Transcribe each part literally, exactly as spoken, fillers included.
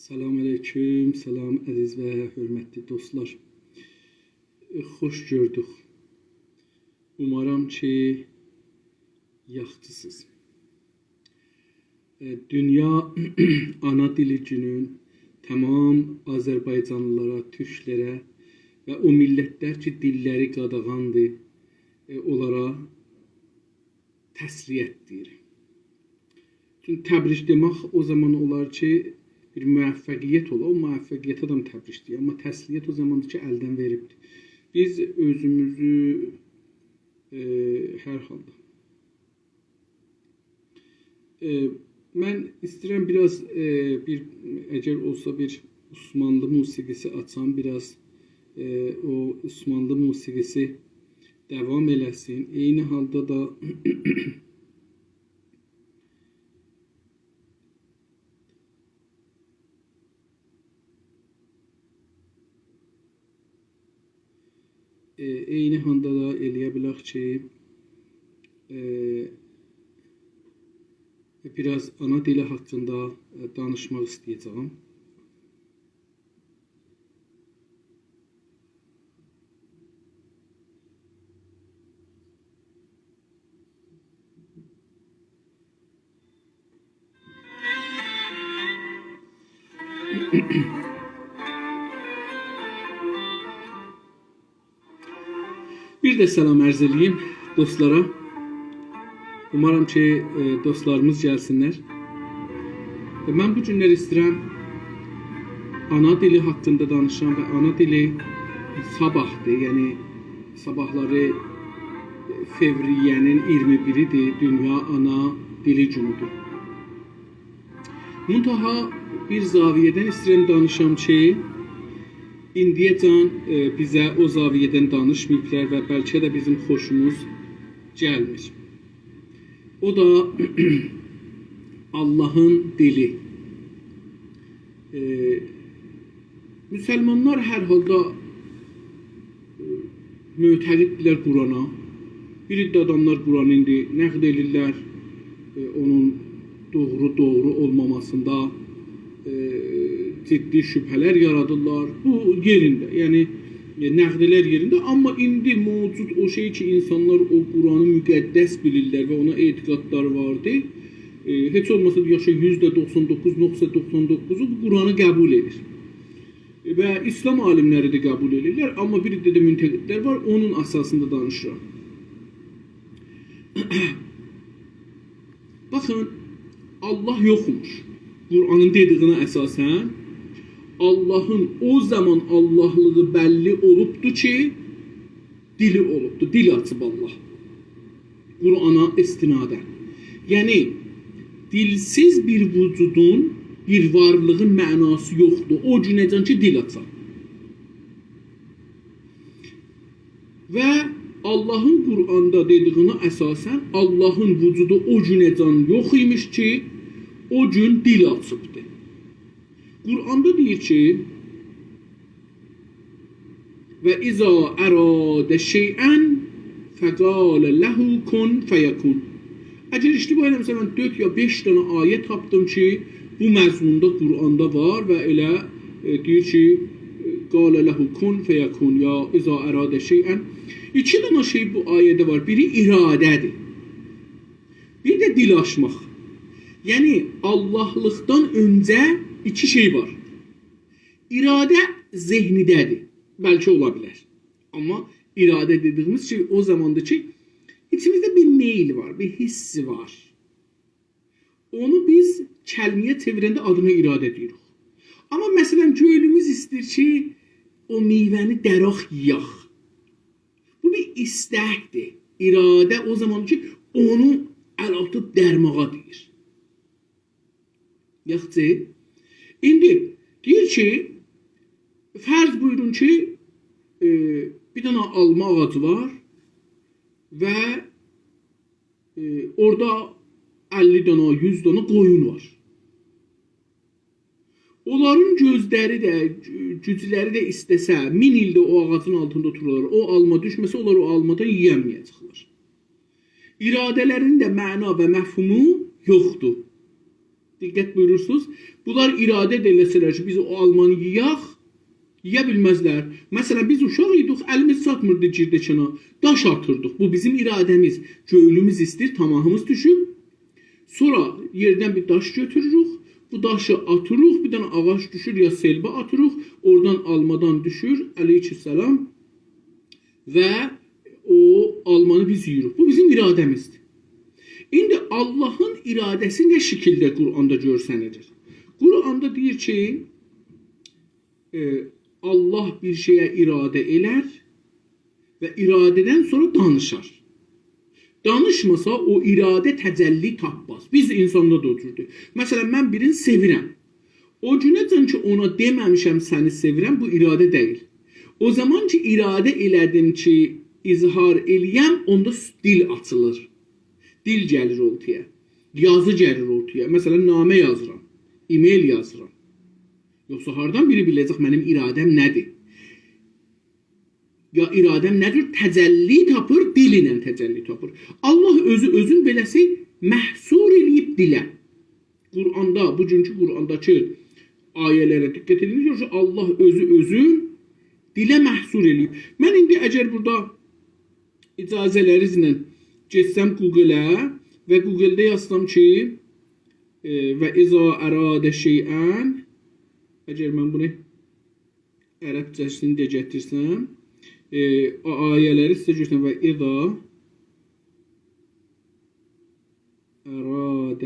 سلام علیکم، سلام عزیز و حؤرمتلی دوستلار. خوش گؤردوک. اومارام کی، یاخشیسینیز. ائ، دونیا آنا دیلی گونون تمام آذربایجانلیلارا، تورکلره و او میللتلر کی، دیللری قاداغاندیر، ائ، اونلارا تسلیت دئییرم. چونکی تبریک دئمک او زامان اولار کی، بیر موفقیت اولا، او موفقیته آدام تبریک دئییر. آمما تسلیت او زاماندیر کی، الدن وئریبدیر. بیز اؤزوموزو، ائ، هر حالدا. ائ، من ایسته‌ییرم بیر آز، ائ، بیر، اگر اولسا بیر عثمانلی موسیقی‌سی آچام، بیر آز، ائ، او عثمانلی موسیقی‌سی داوام ائله‌سین. عینی حالدا دا ائ، عینی حالدا دا ائلیه بیلک کی، ائ، بیر آز آنا دیلی حاقیندا، ائ، دانیشماق ایسته‌یه‌جه‌یم. بیر ده سلام عرض ائله‌ییم دوستلارا. اومارام کی، ائ، دوستلاریمیز گلسینلر. ائ، من بو گونلر ایسته‌ییرم آنا دیلی حاقیندا دانیشام و آنا دیلی صاباحدیر، یعنی صاباحلاری، ائ، فوریه‌نین اییرمی بیری‌دیر، دونیا آنا دیلی گونودور. منتها بیر زاویه‌دن ایسته‌ییرم دانیشام کی، ایندیه‌جن، ائ، بیزه او زاویه‌دن دانیشماییبلار و بلکه ده بیزیم خوشوموز گلمیر. او دا آللاهین دیلی. ائ، مسلمانلار هر حالدا، ائ، معتقددیرلر قرآنا. بیر عده آداملار قرآنی ایندی نقد ائدیرلر، ائ، اونون دوغرو، دوغرو اولماماسیندا، ائ، جدی شبهه‌لر یارادیرلار. بو یئرینده، یعنی، ائ، نقدلر یئرینده، آمما ایندی موجود او شئی کی، اینسانلار او قرآنی مقدس بیلیرلر و اونا اعتقادلاری واردی. ائ، هئچ اولماسا دا یاشا یوزده دوخسان دوققوز نقطه دوخسان دوققوزو بو قرآنی قبول ائدیر. و ایسلام عالیملری ده قبول ائدیرلر، آمما بیر عده ده منتقدلر وار، اونون اساسیندا دانیشیرام. باخین، آللاه یوخموش. قرآنین دئدیگینه اساساً، آللاهین او زامان آللاهلیغی بللی اولوبدو کی، دیلی اولوبدو، دیل آچیب آللاه. قرآنا استناداً. یعنی، دیلسیز بیر وجودون، بیر وارلیغین معناسی یوخدور. او گونه‌جن کی، دیل آچا. و آللاهین قرآندا دئدیگینه اساساً، آللاهین وجودو او گونه‌جن یوخ ایمیش کی، او گون دیل آچیبدی. قرآندا دئییر کی، «و اذا اراد شیئا فقال له کن فیکون.» اگر اشتباه ائله‌میرمسه، من دؤرد یا بئش دنه آیه تاپدیم کی، بو مضموندا قرآندا وار و ائله، ائ، دئییر کی، «قال له کن فیکون» یا «اذا اراد شیئا». ایکی دنه شئی بو آیه‌ده وار. بیری اراده‌دیر. بیر ده دیل آچماق. یعنی، آللاهلیقدان اؤنجه ایکی شئی وار. اراده ذهنیده‌دیر. بلکه اولا بیلر. آمما اراده دئدیگیمیز شئی او زاماندیر کی، ایچیمیزده بیر میل وار، بیر حس وار. اونو بیز کلمه‌یه چئویرنده آدینا اراده دئییریک. آمما، مثلاً، گؤیلوموز ایسته‌ییر کی، او میوه‌نی دراق یئیک. بو بیر ایستکدیر. اراده او زامان کی، اونو ال آتیب درماغا دئییر. یاخشی. ایندی دئییر کی، فرض بویورون کی، ائ، بیر دنه آلما آغاجی وار و، ائ، اورادا اللی دنه، یوز دنه قویون وار. اونلارین گؤزلری ده، گو-، گوجلری ده ایسته‌سه، مین ایل ده او آغاجین آلتیندا اوتورالار، او آلما دوشمه‌سه، اونلار او آلمادان یئینمه‌یه‌جکلر. اراده‌لرینین ده معنا و مفهومو یوخدور. دقت بویورورسونوز؟ بونلار اراده ده ائله‌سه‌لر کی، بیز او آلمانی یئیک، یئیه بیلمزلر. مثلا، بیز اوشاق ایدیک، الیمیز چاتمیردی گیردکانا، داش آتیردیق. بو بیزیم اراده‌میز، گؤیلوموز ایسته‌ییر، طمعیمیز دوشوب. سونرا یئردن بیر داش گؤتوروروک، بو داشی آتیریق، بیر دنه آغاج دوشور، یا سئلبه آتیریق، اورادان آلمادان دوشور، علیک السلام، و او آلمانی بیز یئییریک. بو بیزیم اراده‌میزدیر. ایندی آللاهین اراده‌سی نه شکیلده قرآندا گؤرسنیلیر؟ قرآندا دئییر کی، ائ، آللاه بیر شئیه اراده ائلر و اراده‌دن سونرا دانیشار. دانیشماسا، او اراده تجلی تاپماز. بیز انساندا دا او جوردور. مثلا، من بیرینی سئویرم. او گونه‌جن کی، اونا دئمه‌میشم «سنی سئویرم»، بو اراده دئییل. او زامان کی، اراده ائله‌دیم کی، اظهار ائله‌یم، اوندا س-، دیل آچیلیر. دیل گلیر اورتایا. یازی گلیر اورتایا. مثلا، نامه یازیرام، ایمیل یازیرام. یوخسا هاردان بیری بیله‌جک منیم اراده‌م نه‌دیر؟ یا اراده‌م نه جور تجلی تاپیر؟ دیل ایله تجلی تاپیر. آللاه اؤزو اؤزون بئله‌سی محصور ائله‌ییب دیله. قرآندا، بوگونکو قرآنداکی آیه‌لره دقت ائدین، گؤرورسونوز کی، آللاه اؤزو اؤزون دیله محصور ائله‌ییب. من ایندی اگر بورادا اجازه‌لرینیزله گئتسم گوگله و گوگلده یازسام کی، ائ، «و اذا اراد شیئا»، اگر من بونو عربجه‌سینی ده گتیرسم، ائ، او آیه‌لری سیزه گؤتورسم: «و اذا اراد»،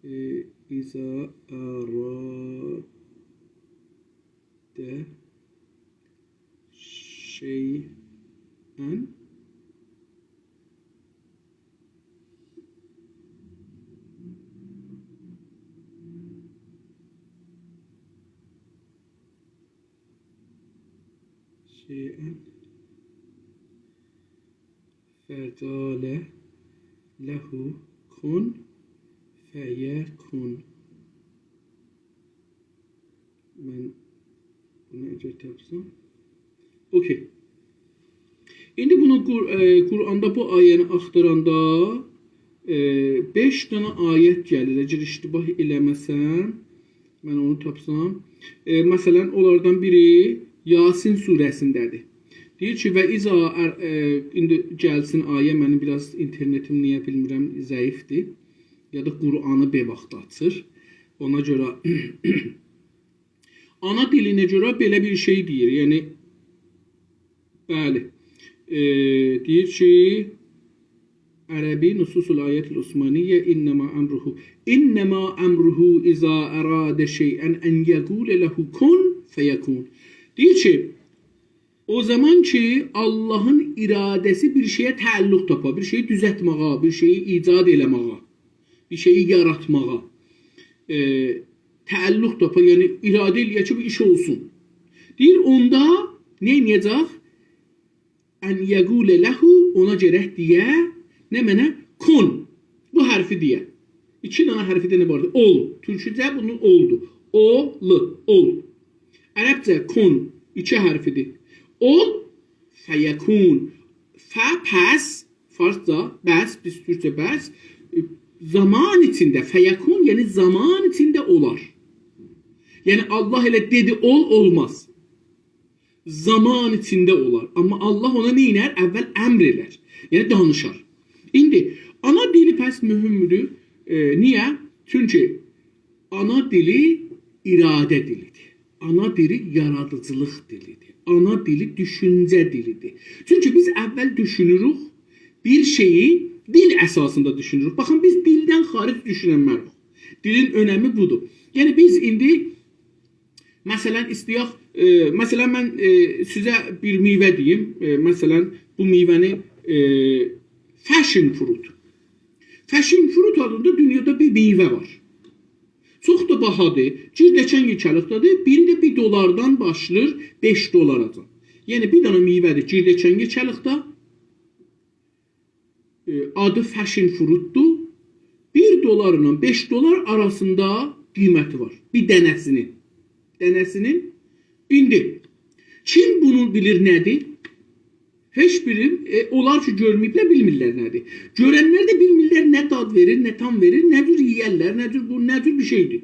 ائ، «اذا اراد شیئا»، شیئا فقال له کن فیکون. من بونو اگر تاپسام. اوکی. ایندی بونو قر-، ائ، قرآندا بو آیه‌نی آختاراندا، ائ، بئش دنه آیت گلیر. اگر اشتباه ائله‌مه‌سم، من اونو تاپسام. ائ، مثلا، اونلاردان بیری یاسین سوره‌سینده‌دیر. دئییر کی، «و اذا ار-»، ائ، ایندی گلسین آیه، منیم بیر آز اینترنتیم، نییه بیلمیرم، ضعیفدیر. یا دا قرآنی بئواخت آچیر. اونا گؤره آنا دیلینه گؤره بئله بیر شئی دئییر. یعنی، بلی. ائ، دئییر کی، عربی نصوص الآیة العثمانیة: «انما امره، انما امره اذا اراد شیئا ان یقول له کن فیکون.» دئییر کی، او زامان کی، آللاهین اراده‌سی بیر شئیه تعلق تاپا، بیر شئیی دوزلتمه‌یه، بیر شئیی ایجاد ائله‌مه‌یه، بیر شئیی یاراتماغا، ائ، تعلق تاپا، یعنی اراده ائله‌یه کی، بو ایش اولسون. دئییر، اوندا نه ائله‌یه‌جک؟ «ان یقول له»، اونا گرک دئیه، نمنه؟ «کن». بو حرفی دئیه. ایکی دنه حرفدن عبارت. «اول». تورکجه بونون «اول»دور. «او، ل»، «اول». عربجه «کن» ایکی حرفیدیر. «اول»، «فیکون». «ف»، پس، فارسجا «بس»، بیز تورکجه «بس». ائ، زامان ایچینده، «فیکون»، یعنی زامان ایچینده اولار. یعنی آللاه ائله دئدی «اول»، اولماز. زامان ایچینده اولار. آمما آللاه اونا نئینر؟ اول امر ائلر. یعنی دانیشار. ایندی آنا دیلی پس مهمدور. ائ، نییه؟ چونکی آنا دیلی اراده دیلیدیر. آنا دیلی یارادیجیلیق دیلیدیر. آنا دیلی دوشونجه دیلیدیر. چونکی بیز اول دوشونوروک، بیر شئیی دیل اساسیندا دوشونوروک. باخین، بیز دیلدن خارج دوشوننمه‌ریک. دیلین اؤنمی بودور. یعنی بیز ایندی، مثلا، ایسته‌یک، ائ، مثلا، من، ائ، سیزه بیر میوه دئییم. ائ، مثلا، بو میوه‌نی، ائ، passion fruit. Passion fruit آدیندا دونیادا بیر میوه وار. چوخ دا باهادیر. گیردکان یئکه‌لیکده‌دیر. بیری ده بیر دلاردان باشلاییر بئش دلاراجان. یعنی بیر دنه میوه‌دیر گیردکان یئکه‌لیکده. ائ، آدی passion fruit-دور. بیر دلارلا بئش دلار آراسیندا قیمتی وار. بیر دنه‌سینین. دنه‌سینین. ایندی کیم بونو بیلیر نه‌دیر؟ هئچ بیری، ائ، اونلار کی گؤرمه‌ییبلر، بیلمیرلر نه‌دیر. گؤرنلر ده بیلمیرلر نه داد وئریر، نه طعم وئریر، نه جور یئیرلر، نه جور بو، نه جور بیر شئیدیر.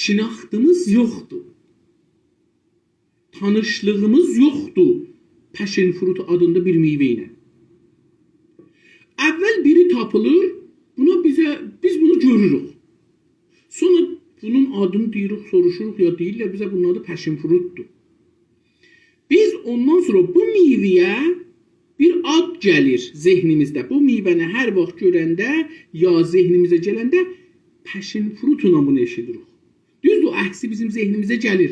شناختیمیز یوخدور. تانیشلیغیمیز یوخدور passion fruit آدیندا بیر میوه ایله. اول بیری تاپیلیر، بونا بیزه، بیز بونو گؤروروک. سونرا بونون آدینی دئییریک، سوروشوروق، یا دئییرلر بیزه بونون آدی passion fruit-دور. بیز اوندان سونرا بو میوه‌یه بیر آد گلیر ذهنیمیزده. بو میوه‌نی هر واخت گؤرنده یا ذهنیمیزه گلنده passion fruit-لا بونو ائشیدیریک. دوزدور، عکسی بیزیم ذهنیمیزه گلیر.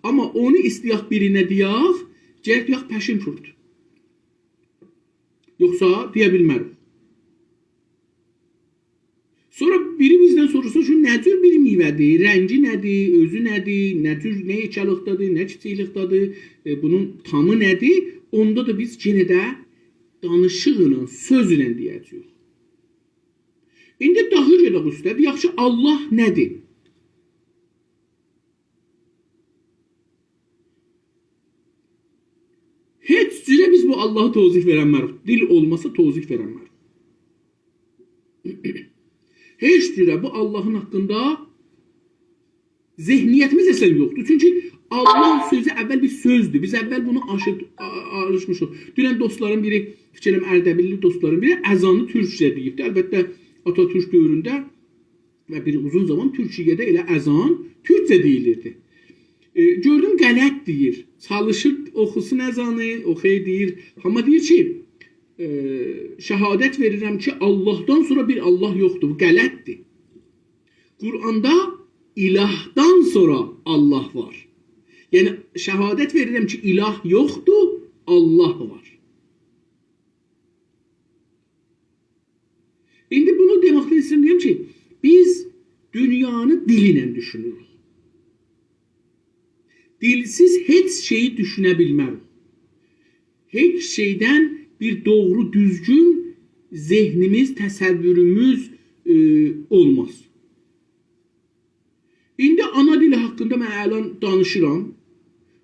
آمما اونو ایسته‌یک بیرینه دئیک، گرک دئیک passion fruit. یوخسا دئیه بیلمه‌ریک. سونرا بیری بیزدن سوروشسا کی، نه جور بیر میوه‌دیر، رنگی نه‌دیر، اؤزو نه‌دیر، نه جور، نه یئکه‌لیکده‌دیر، نه کیچیکلیکده‌دیر، ائ، بونون طعمی نه‌دیر؟ اوندا دا بیز یئنه ده دانیشیقلا، سؤزله دئیه‌جه‌ییک. ایندی داها گئدک اوسته، دئیک کی، الله نه‌دیر؟ هئچ جوره بیز بو اللهی توضیح وئرنمه‌ریک. دیل اولماسا توضیح وئرنمه‌ریک. هئچ جوره بو اللهین حاقیندا ذهنیتیمیز اصلا یوخدور. چونکی الله سؤزو اول بیر سؤزدور. بیز اول بونو آشیق، آ-، آلیشمیشیق. دونن دوستلارین بیری، فیکر ائلیرم اردبیللی دوستلارین بیری اذانی تورکجه دئییبدی. البته، آتاتورک دؤورونده و بیر اوزون زامان تورکیه‌ده ائله اذان تورکجه دئییلیردی. ائ، گؤردوم غلط دئییر. چالیشیر اوخوسون اذانی، اوخویور دئییر. آمما دئییر کی، ائ، «شهادت وئریرم کی، اللهدان سونرا بیر الله یوخدور.» بو غلطدیر. قرآندا «الهدان سونرا الله وار.» یعنی، «شهادت وئریرم کی، اله یوخدور، الله وار.» ایندی بونو دئمکدن ایسته‌ییرم دئیم کی، بیز دونیانی دیل ایله دوشونوروک. دیلسیز هئچ شئیی دوشونه بیلمه‌ریک. هئچ شئیدن بیر دوغرو، دوزگون ذهنیمیز، تصووروموز، ائ، اولماز. ایندی آنا دیلی حاقیندا من الان دانیشیرام.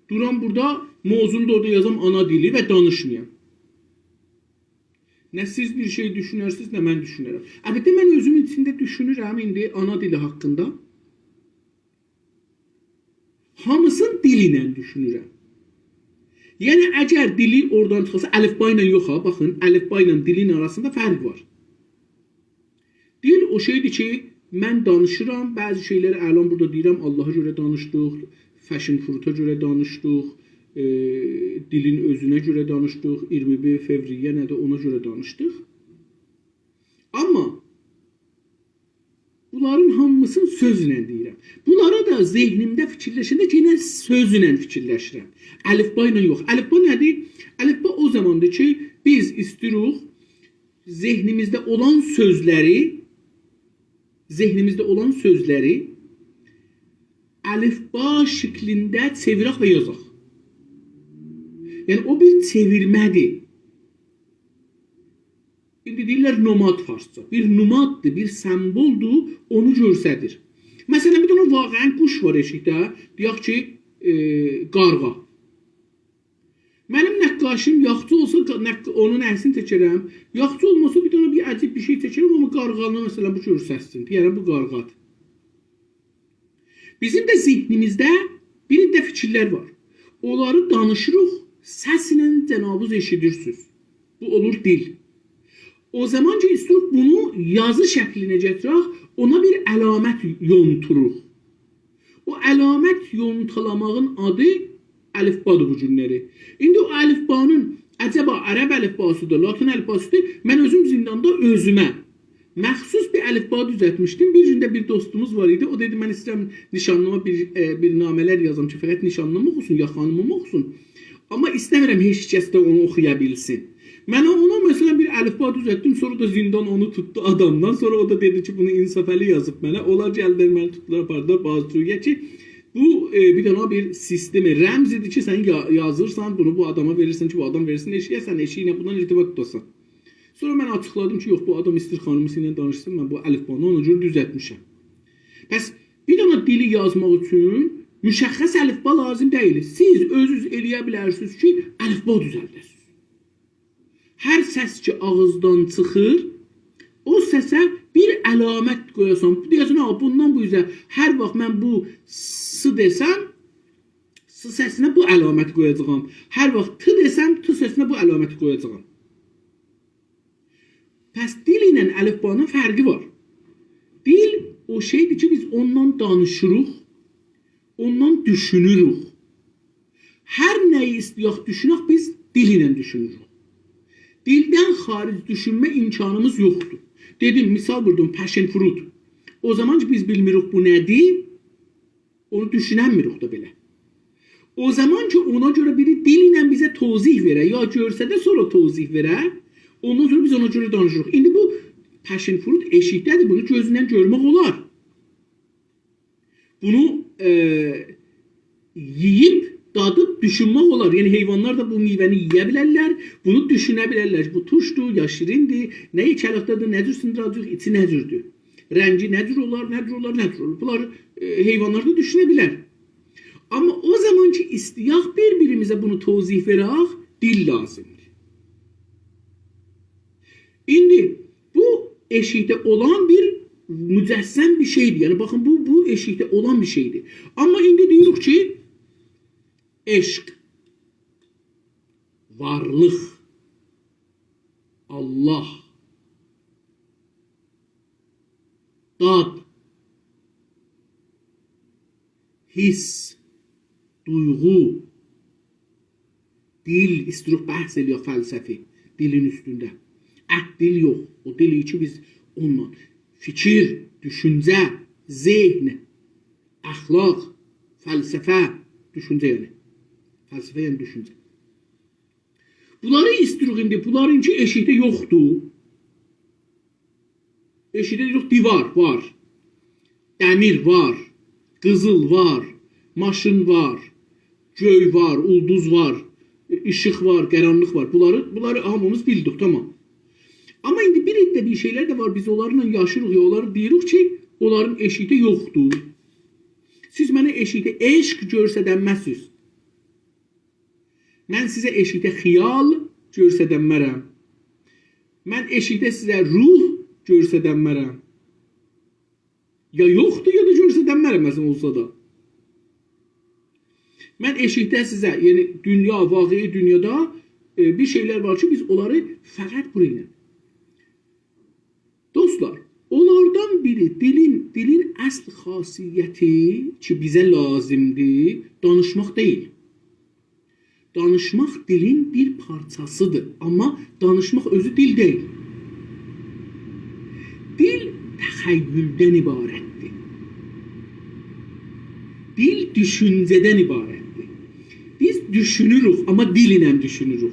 دورام بورادا، موضوعنو دا اورادا یازام، آنا دیلی، و دانیشمایام. نه سیز بیر شئی دوشونرسینیز، نه من دوشونرم. البته، من اؤزوم ایچینده دوشونورم ایندی آنا دیلی حاقیندا. هامیسینی دیل ایله دوشونورم. یعنی، اگر دیلی اورادان چیخارسا، الفبا ایله یوخ ها، باخین، الفبا ایله دیلین آراسیندا فرق وار. دیل او شئیدیر کی، من دانیشیرام، بعضی شئیلری الان بورادا دئییرم، اللها گؤره دانیشدیق، passion fruit-ا گؤره دانیشدیق، ائ، دیلین اؤزونه گؤره دانیشدیق، اییرمی بیر فوریه نه‌دیر، اونا گؤره دانیشدیق. آمما بونلارین هامیسینی سؤزله دئییرم. بونلارا دا ذهنیمده فیکیرلشنده یئنه سؤزله فیکیرلشیرم. الفبا ایله یوخ. الفبا نه‌دیر؟ الفبا او زاماندیر کی، بیز ایسته‌ییریک ذهنیمیزده اولان سؤزلری، ذهنیمیزده اولان سؤزلری الفبا شکلینده چئویرک و یازاق. یعنی، او بیر چئویرمه‌دیر. ایندی دئییرلر نماد فارسجا. بیر نماددیر، بیر سمبولدور، اونو گؤستریر. مثلا، بیر دنه واقعا قوش وار ائشیکده، دئیک کی، ائ، قارغا. منیم نقاشیم یاخشی اولسا، قا-، نق-، اونون عکسینی چکرم. یاخشی اولماسا، بیر دنه بیر عجیب بیر شئی چکرم، آمما قارغانی، مثلا، بو گؤرسه‌تسین. دئیه‌رم، بو قارغادیر. بیزیم ده ذهنیمیزده بیر ده فیکیرلر وار. اونلاری دانیشیریق، سسله جنابیز ائشیدیرسینیز. بو اولور دیل. او زامان کی، ایسته‌ییریک بونو یازی شکلینه گتیرک، اونا بیر علامت یونتوروق. او علامت یونتالاماغین آدی الفبادیر بو گونلری. ایندی او الفبانین عجبا عرب الفباسیدیر، لاتین الفباسیدیر، من اؤزوم زینداندا اؤزومه مخصوص بیر الفبا دوزلتمیشدیم. بیر گون ده بیر دوستوموز وار ایدی. او دئدی، «من ایسته‌ییرم نیشانلیما بیر، ائ، بیر نامه‌لر یازام کی، فقط نیشانلیما اوخوسون، یا خانیمیما اوخوسون. آمما ایسته‌میرم هئچ کس ده اونو اوخویا بیلسین.» من اونا، مثلا، بیر الفبا دوزلتدیم، سونرا دا زیندان اونو توتدو آدامدان. سونرا او دا دئدی کی، بونو انصافعلی یازیب منه. اونلار گلدیلر، منی توتدولار، آپاردیلار بازجویی‌یا کی، بو، ائ، بیر دنه بیر سیستم رمزیدیر کی، سن یا-، یازیرسان، بونو بو آداما وئریرسن کی، بو آدام وئرسین ائشییه، سن ائشییله بونان ارتباط توتاسان. سونرا من آچیقلادیم کی، یوخ، بو آدام ایسته‌ییر خانیمیسی ایله دانیشسین، من بو الفبانی اونا گؤره دوزلتمیشم. پس بیر دنه دیلی یازماق اوچون مشخص الفبا لازیم دئییل. سیز اؤزونوز ائلیه بیلرسینیز کی، الفبا دوزلده‌سینیز. هر سس کی، آغیزدان چیخیر، او سسه بیر علامت قویاسان. دئیه‌سن، «ها، بوندان بو اوزه هر واخت من بو س دئسم، س سسینه بو علامتی قویاجاغام. هر واخت ت دئسم، ت سسینه بو علامتی قویاجاغام.» پس دیل ایله الفبانین فرقی وار. دیل او شئیدیر کی، بیز اوندان دانیشیریق، اوندان دوشونوروک. هر نه‌یی ایسته‌یک دوشونک، بیز دیل ایله دوشونوروک. دیلدن خارج دوشونمه امکانیمیز یوخدور. دئدیم، مثال ووردوم، passion fruit. او زامان کی، بیز بیلمیریک بو نه‌دیر، اونو دوشوننمیریک ده بئله. او زامان کی، اونا گؤره بیری دیل ایله بیزه توضیح وئره، یا گؤرسده، سونرا توضیح وئره، اوندان سونرا بیز اونا گؤره دانیشیریق. ایندی بو passion fruit ائشیکده‌دیر، بونو گؤزونن گؤرمک اولار. بونو، ائ، یئییب، دادیب، دوشونمک اولار. یعنی، حیوانلار دا بو میوه‌نی یئیه بیلرلر، بونو دوشونه بیلرلر کی، بو تورشدور، یا شیریندیر، نه یئکه‌لیکده‌دیر، نه جور سیندیراجاغیق، ایچی نه جوردور. رنگی نه جور اولار، نه جور اولار، نه جور اولار. بونلاری، ائ، حیوانلار دا دوشونه بیلر. آمما او زامان کی، ایسته‌یک بیر-بیریمیزه بونو توضیح وئرک، دیل لازیمدیر. ایندی بو ائشیکده اولان بیر مجسم بیر شئیدیر. یعنی، باخین، بو، بو ائشیکده اولان بیر شئیدیر. آمما ایندی دئییریک کی، عشق، وارلیق، الله، داد، حس، دویغو، دیل، ایستیروخ بحث ائلیک فلسفی دیلین اوستونده. ات دیل یوخ، او دیل کی بیز اونونلا فیکیر، دوشونجه، ذهن، اخلاق، فلسفه، دوشونجه یعنی. فلسفه یعنی دوشونجه. بونلاری ایستیروخ ایندی، بونلارین کی ائشیکده یوخدور. ائشیکده یوخ، دیوار وار. دمیر وار. قیزیل وار. ماشین وار. گؤی وار، اولدوز وار، ائ، ایشیق وار، قارانلیق وار. بونلاری، بونلاری هامیمیز بیلدیک، تامام. آمما ایندی بیر عده بیر شئیلر ده وار، بیز اونلارلا یاشیریق، یا اونلاری دئییریک کی، اونلارین ائشیکده یوخدور. سیز منه ائشیکده عشق گؤرسدنمزسینیز. من سیزه ائشیکده خیال گؤرسدنمرم. من ائشیکده سیزه روح گؤرسدنمرم. یا یوخدور، یا دا گؤرسدنمرم، مثلا، اولسا دا. من ائشیکده سیزه، یعنی دونیا، واقعی دونیادا، ائ، بیر شئیلر وار کی، بیز اونلاری فقط بورا ایله. دوستلار، اونلاردان بیری دیلین، دیلین اصل خاصیتی کی، بیزه لازیمدیر، دانیشماق دئییل. دانیشماق دیلین بیر پارچاسیدیر، آمما دانیشماق اؤزو دیل دئییل. دیل تخیلدن عبارتدیر. دیل دوشونجه‌دن عبارتدیر. بیز دوشونوروک، آمما دیل ایله دوشونوروک.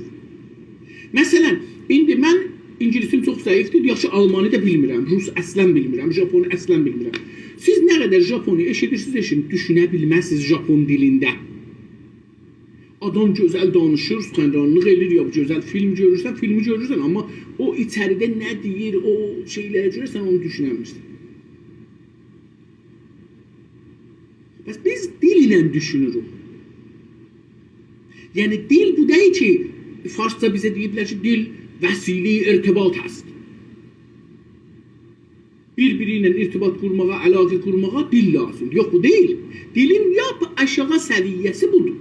مثلا، ایندی من اینگیلیسیم چوخ ضعیفدیر، یاخشی آلمانی دا بیلمیرم، روس اصلا بیلمیرم، ژاپونی اصلا بیلمیرم. سیز نه قدر ژاپونی ائشیدیرسینیز، ائشیدین، دوشونه بیلمزسینیز ژاپون دیلینده. آدام گؤزل دانیشیر، سخنرانلیق ائله‌ییر، یا گؤزل فیلم گؤرورسن، فیلمی گؤرورسن، آمما او ایچریده نه دئییر، او شئیلره گؤره سن اونو دوشوننمیرسن. پس بیز دیل ایله دوشونوروک. یعنی، دیل بو دئییل کی، فارسجا بیزه دئییبلر کی، دیل وسیله‌ی ارتباط است. بیر-بیری ایله ارتباط قورماغا، علاقه قورماغا دیل لازیمدیر. یوخ، بو دئییل. دیلین لاپ آشاغی سویه‌سی بودور.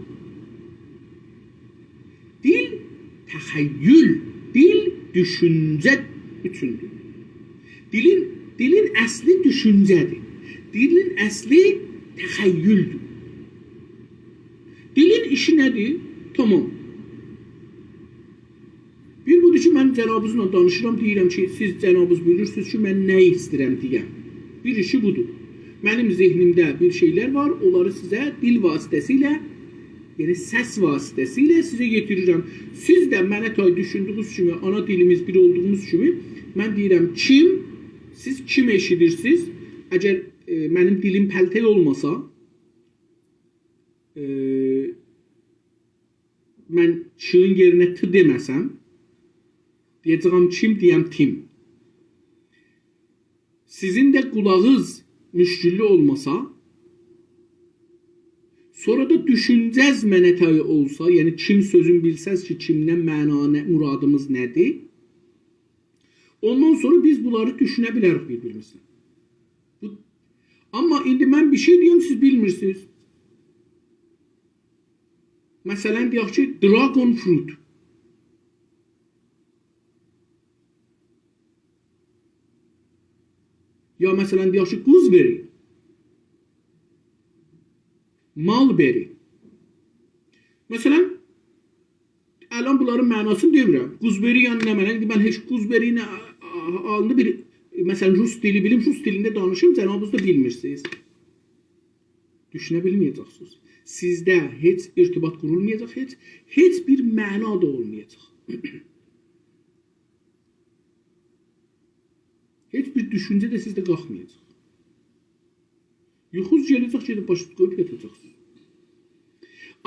دیل تخیل، دیل دوشونجه اوچوندور. دیلین، دیلین اصلی دوشونجه‌دیر. دیلین اصلی تخیلدور. دیلین ایشی نه‌دیر؟ تامام. بیر بودور کی، من جنابینیزلا دانیشیرام، دئییرم کی، سیز جنابینیز بویورورسونوز کی، من نه ایسته‌ییرم دئیم. بیر ایشی بودور. منیم ذهنیمده بیر شئیلر وار، اونلاری سیزه دیل واسطه‌سیله، یعنی سس واسطه‌سیله سیزه یئتیریرم. سیز ده منه تای دوشوندویونوز کیمی، آنا دیلیمیز بیر اولدوغوموز کیمی، من دئییرم کیم، سیز کیم ائشیدیرسینیز. اگر، ائ، منیم دیلیم پلتک اولماسا، ائ، من کی‌نین یئرینه ت دئمه‌سم، دئیه‌جه‌یم کیم، دئیم تیم. سیزین ده قولاغینیز مشکللی اولماسا، سونرا دا دوشونجه‌ز منه تای اولسا، یعنی کیم سؤزون بیلسز کی، کیمدن معنا نه، مرادیمیز نه‌دیر؟ اوندان سونرا بیز بونلاری دوشونه بیلریک بیر-بیریمیزله. بو، آمما ایندی من بیر شئی دئییم، سیز بیلمیرسینیز. مثلا، دئیک کی، dragon fruit. یا مثلا، دئیک کی، gooseberry. Mulberry. مثلا، الان بونلارین معناسینی دئمیرم. Gooseberry یعنی نمنه؟ ایندی من هئچ gooseberry نه آ-، آ-، آلینی بیر، مثلا، روس دیلی بیلیم، روس دیلینده دانیشیم، جنابینیز دا بیلمیرسینیز. دوشونه بیلمه‌یه‌جکسینیز. سیزده هئچ ارتباط قورولمایاجاق، هئچ، هئچ بیر معنا دا اولمایاجاق. هئچ بیر دوشونجه ده سیزده قالخمایاجاق. یوخونوز گله‌جک، گئدیب باشینیزی قویوب یاتاجاقسینیز.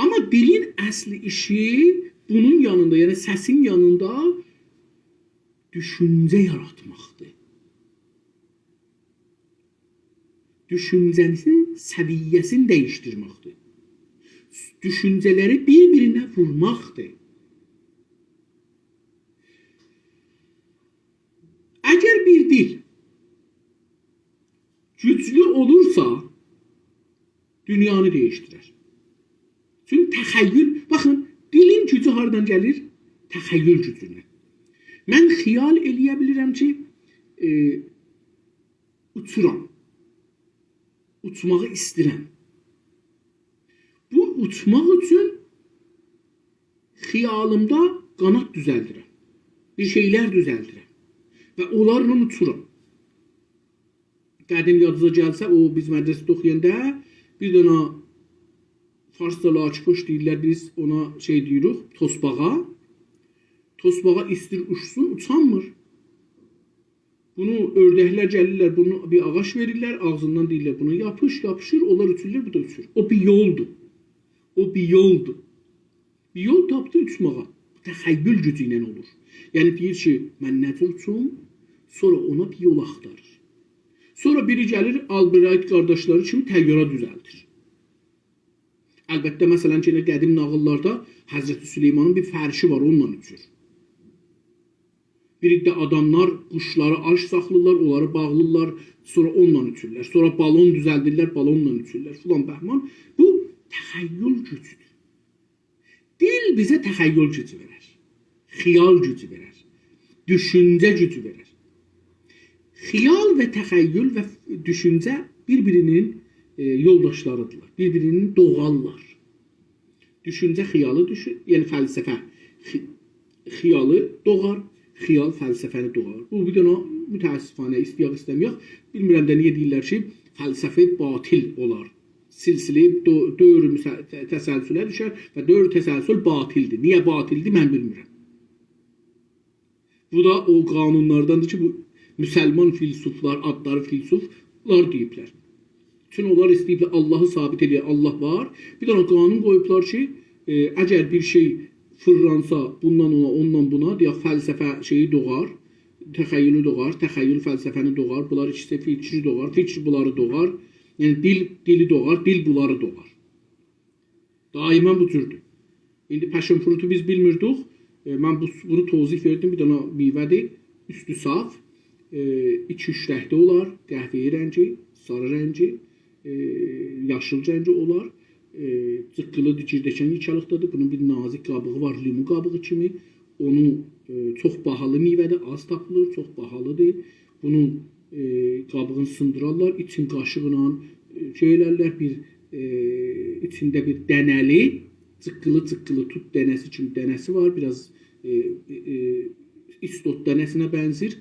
آمما دیلین اصلی ایشی بونون یانیندا، یعنی سسین یانیندا دوشونجه یاراتماقدیر. دوشونجه‌نین سویه‌سینی دییشدیرمکدیر. دوشونجه‌لری بیر-بیرینه وورماقدیر. اگر بیر دیل گوجلو اولورسا، دونیانی دییشدیرر. چونکی تخیل، باخین، دیلین گوجو هاردان گلیر؟ تخیل گوجوندن. من خیال ائلیه بیلیرم کی، ائ، اوچورام. اوچماغی ایسته‌ییرم. بو اوچماق اوچون خیالیمدا قاناد دوزلدیرم. بیر شئیلر دوزلدیرم. و اونلارلا اوچورام. قدیم یادینیزا گلسه، او بیز مدرسه‌ده اوخویاندا بیر دنه فارسجا لاکی‌پوش دئییرلر، بیز اونا شئی دئییریک، توسباغا. توسباغا ایستیر اوچسون، اوچانمیر. بونو اؤردکلر گلیرلر، بونو بیر آغاج وئریرلر، آغزیندان دئییرلر، «بونا یاپیش»، یاپیشیر، اونلار اوچورلر، بو دا اوچور. او بیر یولدور. او بیر یولدور. بیر یول تاپدی اوچماغا. تخیل گوجو ایله اولور. یعنی دئییر کی، «من نه جور اوچوم؟» سونرا اونا بیر یول آختاریر. سونرا بیری گلیر، آلبرایت قارداشلاری کیمی طیاره دوزلدیر. البته، مثلا، یئنه قدیم ناغیللاردا حضرت سلیمانین بیر فرشی وار، اونونلا اوچور. بیر عده آداملار قوشلاری آج ساخلاییرلار، اونلاری باغلاییرلار، سونرا اونونلا اوچورلر. سونرا بالون دوزلدیرلر، بالونلا اوچورلر، فلان بهمان. بو تخیل گوجودور. دیل بیزه تخیل گوجو وئرر. خیال گوجو وئرر. دوشونجه گوجو وئرر. خیال و تخیل و دوشونجه بیر-بیری‌نین، ائ، یولداشلاریدیرلار. بیر-بیری‌نین دوغارلار. دوشونجه خیالی دوشون-، یعنی فلسفه خی-، خیالی دوغار، خیال فلسفه‌نی دوغار. بو بیر دنه متأسفانه، ایسته‌یک ایسته‌مه‌یک، بیلمیرم ده نییه دئییرلر کی، فلسفه باطل اولار. سلسله دو-، دور مسه-، ت-، تسلسله دوشر و دور تسلسل باطلدیر. نییه باطلدیر، من بیلمیرم. بو دا او قانونلارداندیر کی، بو مسلمان فیلسوفلار، آدلاری فیلسوفلار دئییبلر. چون اونلار ایسته‌ییبلر آللاهی ثابت ائله‌یه، آللاه وار. بیر دنه قانون قویوبلار کی، ائ، اگر بیر شئی فیرلانسا بوندان اونا، اوندان بونا، دئیک، فلسفه شئیی دوغار، تخیلی دوغار، تخیل فلسفه‌نی دوغار، بونلار ایکیسی فیکری دوغار، فیکر بونلاری دوغار. یعنی دیل دیلی دوغار، دیل بونلاری دوغار. دائما بو جوردور. ایندی passion fruit-و بیز بیلمیردیک. ائ، من بو، بونو توضیح وئردیم. بیر دنه میوه‌دیر. اوستو صاف. ائ، ایکی-اوچ رنگده اولار. قهوه‌ای رنگی، ساری رنگی، ائ، یاشیل رنگی اولار. ائ، جیققیلی‌دیر، گیردکن یئکه‌لیکده‌دیر. بونون بیر نازیک قابیغی وار، لیمو قابیغی کیمی. اونو، ائ، چوخ باهالی میوه‌دیر، آز تاپیلیر، چوخ باهالی‌دیر. بونون، ائ، قابیغینی سیندیرارلار، ایچین قاشیقلا، ائ، شئی ائلرلر، بیر، ائ، ایچینده بیر دنه‌لی، جیققیلی-جیققیلی توت دنه‌سی کیمی دنه‌سی وار، بیر آز، ائ، ائ، ایسدود دنه‌سینه بنزیر.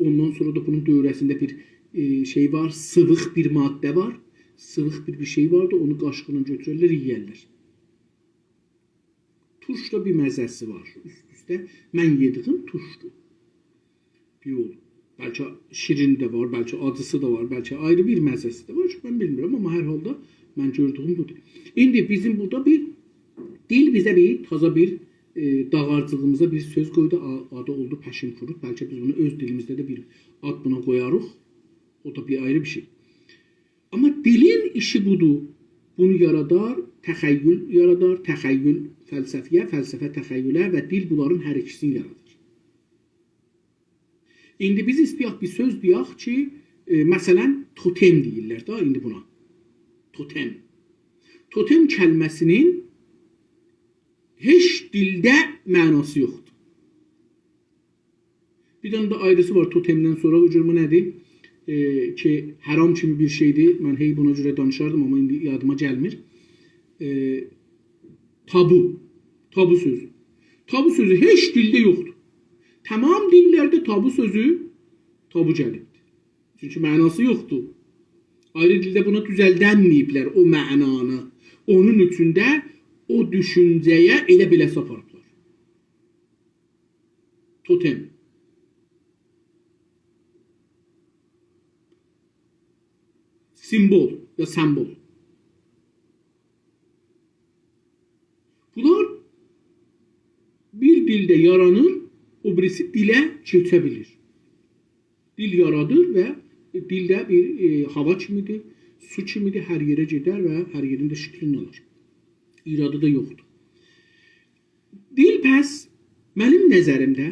اوندان سونرا دا بونون دؤوره‌سینده بیر، ائ، شئی وار، سیویق بیر ماده وار. سیویق بیر، بیر شئی واردی، اونو قاشیقلا گؤتوررلر، یئیرلر. تورش دا بیر مزه‌سی وار اوست-اوسته. من یئدیگیم تورشدور. بیر یول. بلکه شیرین ده وار، بلکه آجیسی دا وار، بلکه آیری بیر مزه‌سی ده وار کی، من بیلمیرم، آمما هر حالدا من گؤردویوم بودور. ایندی بیزیم بورادا بیر دیل بیزه بیر، تازا بیر، ائ، داغارجیغیمیزا بیر سؤز قویدو، آ-، آدی اولدو passion fruit. بلکه بیز بونو اؤز دیلیمیزده ده بیر آد بونا قویاریق. او دا بیر آیری بیر شئی. آمما دیلین ایشی بودور. بونو یارادار، تخیل یارادار، تخیل فلسفه‌یه، فلسفه تخیله و دیل بونلارین هر ایکیسینی یارادیر. ایندی بیز ایسته‌یک بیر سؤز دئیک کی، ائ، مثلا، توتم دئییرلر ده ایندی بونا. توتم. توتم کلمه‌سینین هئچ دیلده معناسی یوخدور. بیر دنه ده آیریسی وار توتمدن سونرا، او جور بو نه‌دیر؟ ائ، کی، حرام کیمی بیر شئیدیر. من هئی بونا گؤره دانیشاردیم، آمما ایندی یادیما گلمیر. ائ، تابو. تابو سؤزو. تابو سؤزو هئچ دیلده یوخدور. تمام دیللرده تابو سؤزو تابو گلیبدیر. چونکی معناسی یوخدور. آیری دیلده بونا دوزلدنمه‌ییبلر او معنانی. اونون اوچون ده او دوشونجه‌یه ائله بئله‌سی آپاریبلار. توتم. سیمبول یا سمبول. بونلار بیر دیلده یارانیر، او بیریسی دیله کئچه بیلیر. دیل یارادیر و دیل ده بیر، ائ، هاوا کیمیدیر، سو کیمیدیر، هر یئره گئدر و هر یئرین ده شکلینی آلیر. ایرادی دا یوخدور. دیل پس، منیم نظریمده،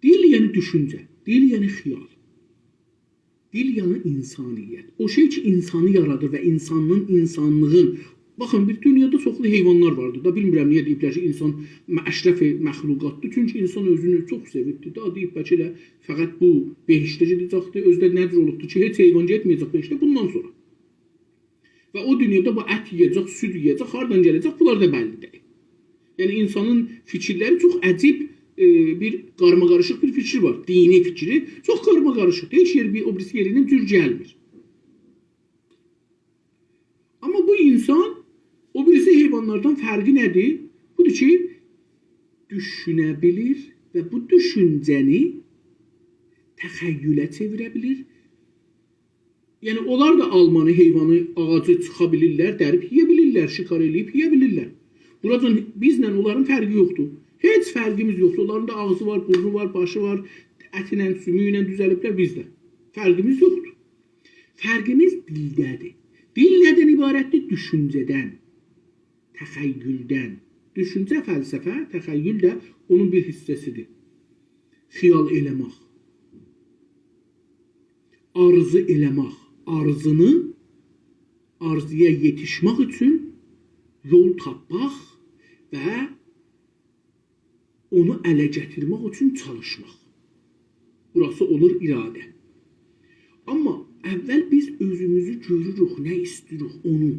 دیل یعنی دوشونجه، دیل یعنی خیال، دیل یعنی انسانیت. او شئی کی، انسانی یارادیر و انسانین، انسانلیغین. باخین، بیر دونیادا چوخلو حیوانلار واردیر دا، بیلمیرم نییه دئییبلر کی، انسان م-، اشرف مخلوقاتدیر. چونکی انسان اؤزونو چوخ سئویبدیر دا، دئییب بلکه ائله فقط بو بهشته گئده‌جکدیر. اؤزو ده نه جور اولوبدور کی، هئچ حیوان گئتمه‌یه‌جک بهشته بوندان سونرا. و او دونیادا بو ات یئیه‌جک، سود یئیه‌جک، هاردان گله‌جک، بونلار دا بللی دئییل. یعنی، انسانین فیکیرلری چوخ عجیب، ائ، بیر قارماقاریشیق بیر فیکیر وار. دینی فیکیری چوخ قارماقاریشیقدیر. هئچ یئر بیر، او بیریسی یئرینن جور گلمیر. آمما بو انسان او بیریسی حیوانلاردان فرقی نه‌دیر؟ بودور کی، دوشونه بیلیر و بو دوشونجه‌نی تخیله چئویره بیلیر. یعنی، اونلار دا آلمانی، حیوانی، آغاجی چیخا بیلیرلر، دریب یئیه بیلیرلر، شکار ائله‌ییب یئیه بیلیرلر. بوراجان بیزله اونلارین فرقی یوخدور. هئچ فرقیمیز یوخدور. اونلارین دا آغزی وار، بورنو وار، باشی وار، اتینن، سومویو ایله دوزلیبلر، بیز ده. فرقیمیز یوخدور. فرقیمیز دیلده‌دیر. دیل نه‌دن عبارتدیر؟ دوشونجه‌دن، تخیلدن. دوشونجه، فلسفه، تخیل ده اونون بیر حیصه‌سیدیر. خیال ائله‌مک، آرزو ائله‌مک، آرزونو، آرزویا یئتیشمک اوچون یول تاپماق و اونو اله گتیرمک اوچون چالیشماق. بوراسی اولور اراده. آمما اول بیز اؤزوموزو گؤروروک، نه ایسته‌ییریک اونو.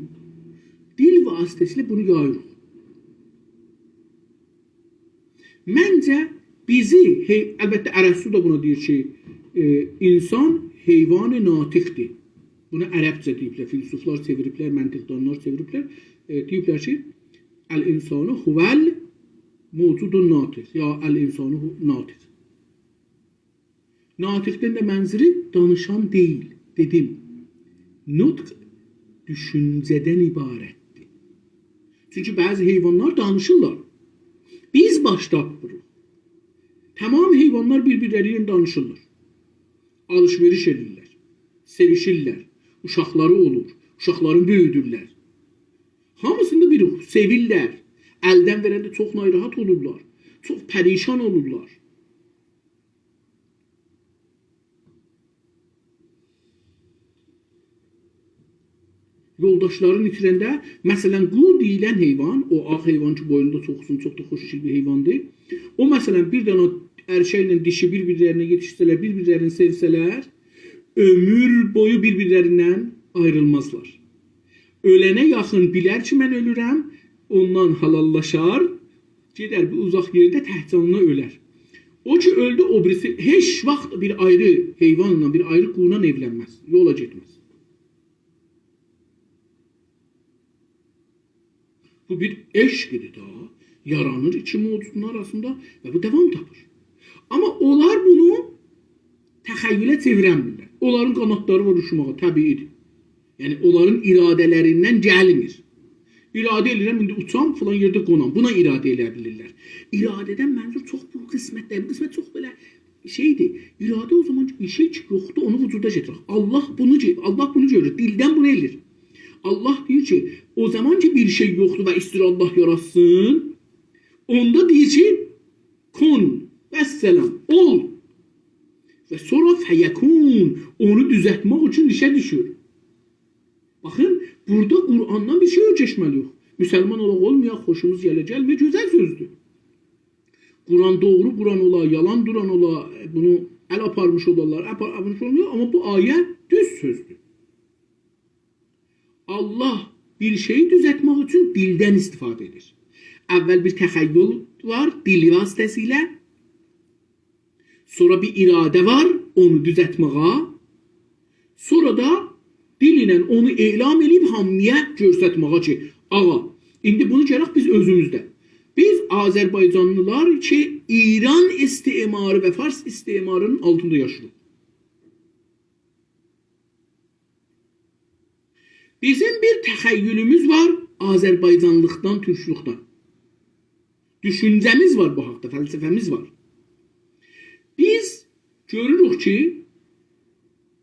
دیل واسطه‌سیله بونو یاییریق. منجه، بیزی، هئی-، البته، ارسطو دا بونا دئییر کی، ائ، انسان حیوان ناطقدیر. بونو عربجه دئییبلر، فیلسوفلار چئویریبلر، منطقدانلار چئویریبلر. ائ، دئییبلر کی، «الانسان هو الموجود الناطق» یا «الانسان هو ناطق». ناطقدن ده منظوری دانیشان دئییل، دئدیم. نطق دوشونجه‌دن عبارتدیر. چونکی بعضی حیوانلار دانیشیرلار. بیز باش تاپمیریق. تمام حیوانلار بیر-بیرلری ایله دانیشیرلار. آلیش-وئریش ائدیرلر. سئویشیرلر. اوشاقلاری اولور. اوشاقلارینی بؤیودورلر. هامیسیندا بیر روح. سئویرلر. الدن وئرنده چوخ ناراحت اولورلار. چوخ پریشان اولورلار. یولداشلارینی ایتیرنده، مثلا، قو دئییلن حیوان، او آغ حیوان کی، بوینوندا چوخ اوزون، چوخ دا خوش‌شکیل بیر حیواندیر. او، مثلا، بیر دنه ارشکله دیشی بیر-بیرلرینه یئتیشسه‌لر، بیر-بیرلرینی سئوسه‌لر، عؤمور بویو بیر-بیرلریندن آیریلمازلار. اؤلنه یاخین بیلر کی، من اؤلورم، اوندان حالاللاشار، گئدر بیر اوزاق یئرده تک جانینا اؤلر. او کی اؤلدو، او بیریسی هئچ واخت بیر آیری حیوانلا، بیر آیری قویونان ائولنمز، یولا گئتمز. بو بیر عشقدیر دا، یارانیر ایکی موجودون آراسیندا و بو داوام تاپیر. آمما اونلار بونو تخیله چئویرنمیرلر. اونلارین قانادلاری وار اوچماغا، طبیعیدیر. یعنی، اونلارین اراده‌لریندن گلمیر. اراده ائدیرم، ایندی اوچام، فلان یئرده قونام. بونا اراده ائله‌یه بیلیرلر. اراده‌دن منظور چوخ بو قسمت دئییل. بو قسمت چوخ بئله شئیدیر. اراده او زامان کی، بیر شئی کی یوخدور، اونو وجودا گتیرک. الله بونو گئ-، الله بونو گؤرور. دیلدن بونو ائله‌ییر. الله دئییر کی، او زامان کی، بیر شئی یوخدور و ایسته‌ییر الله یاراتسین، اوندا دئییر کی، «کن»، والسلام، اول. و سونرا «فیکون»، اونو دوزلتمک اوچون ایشه دوشور. باخین، بورادا قرآندان بیر شئی اؤیرشمه‌لی‌ییک. مسلمان اولاق اولمایاق، خوشوموز گله گلمه‌یه، گؤزل سؤزدور. قرآن دوغرو قرآن اولا، یالان دوران اولا، بونو ال آپارمیش اولارلار، آپار-، آپارمیش اولمایاق، آمما بو آیه دوز سؤزدور. الله بیر شئیی دوزلتمک اوچون دیلدن استفاده ائدیر. اول بیر تخیل وار، دیلی واسطه‌سیله. سونرا بیر اراده وار، اونو دوزلتمه‌یه. سونرا دا دیل ایله اونو اعلام ائله‌ییب هامییا گؤسترمه‌یه کی، آغا، ایندی بونو گرک بیز اؤزوموزده. بیز آذربایجانلیلار کی، ایران استعماری و فارس استعماری‌نین آلتیندا یاشاییریق. بیزیم بیر تخیلوموز وار آذربایجانلیلیقدان، تورکلوکدن. دوشونجه‌میز وار بو حاقدا، فلسفه‌میز وار. بیز گؤروروک کی،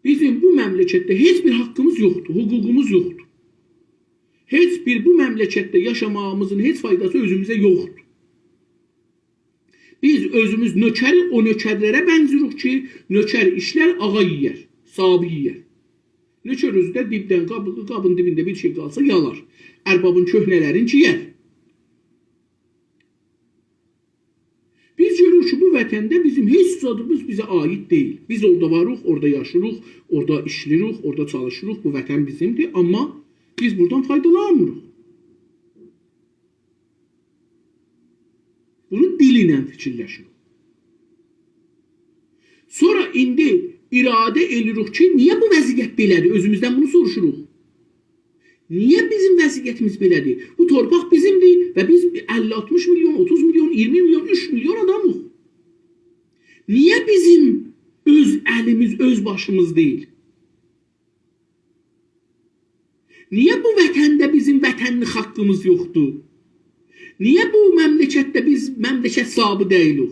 بیزیم بو مملکتده هئچ بیر حاققیمیز یوخدور، حقوقوموز یوخدور. هئچ بیر بو مملکتده یاشاماغیمیزین هئچ فایداسی اؤزوموزه یوخدور. بیز اؤزوموز نؤکری، او نؤکرلره بنزیروک کی، نؤکر ایشلر، آغا یئیر، صاحابی یئیر. نؤکر اؤزو ده دیبدن، قاب-، قابین دیبینده بیر شئی قالسا یالار. اربابین کؤهنه‌لرین گئیر. بیز گؤروروک کی، بو وطنده بیزیم هئچ زادیمیز بیزه عایید دئییل. بیز اورادا واریق، اورادا یاشیریق، اورادا ایشله‌ییریک، اورادا چالیشیریق، بو وطن بیزیمدیر، آمما بیز بورادان فایدالانمیریق. بونو دیل ایله فیکیرلشیریک. سونرا ایندی اراده ائله‌ییریک کی، نییه بو وضعیت بئله‌دیر؟ اؤزوموزدن بونو سوروشوروق. نییه بیزیم وضعیتیمیز بئله‌دیر؟ بو تورپاق بیزیمدیر و بیز اللی، آلتمیش میلیون، اوتوز میلیون، اییرمی میلیون، اوچ میلیون آدامیق. نییه بیزیم اؤز الیمیز، اؤز باشیمیز دئییل؟ نییه بو وطنده بیزیم وطنلیک حاققیمیز یوخدور؟ نییه بو مملکتده بیز مملکت صاحابی دئییلیک؟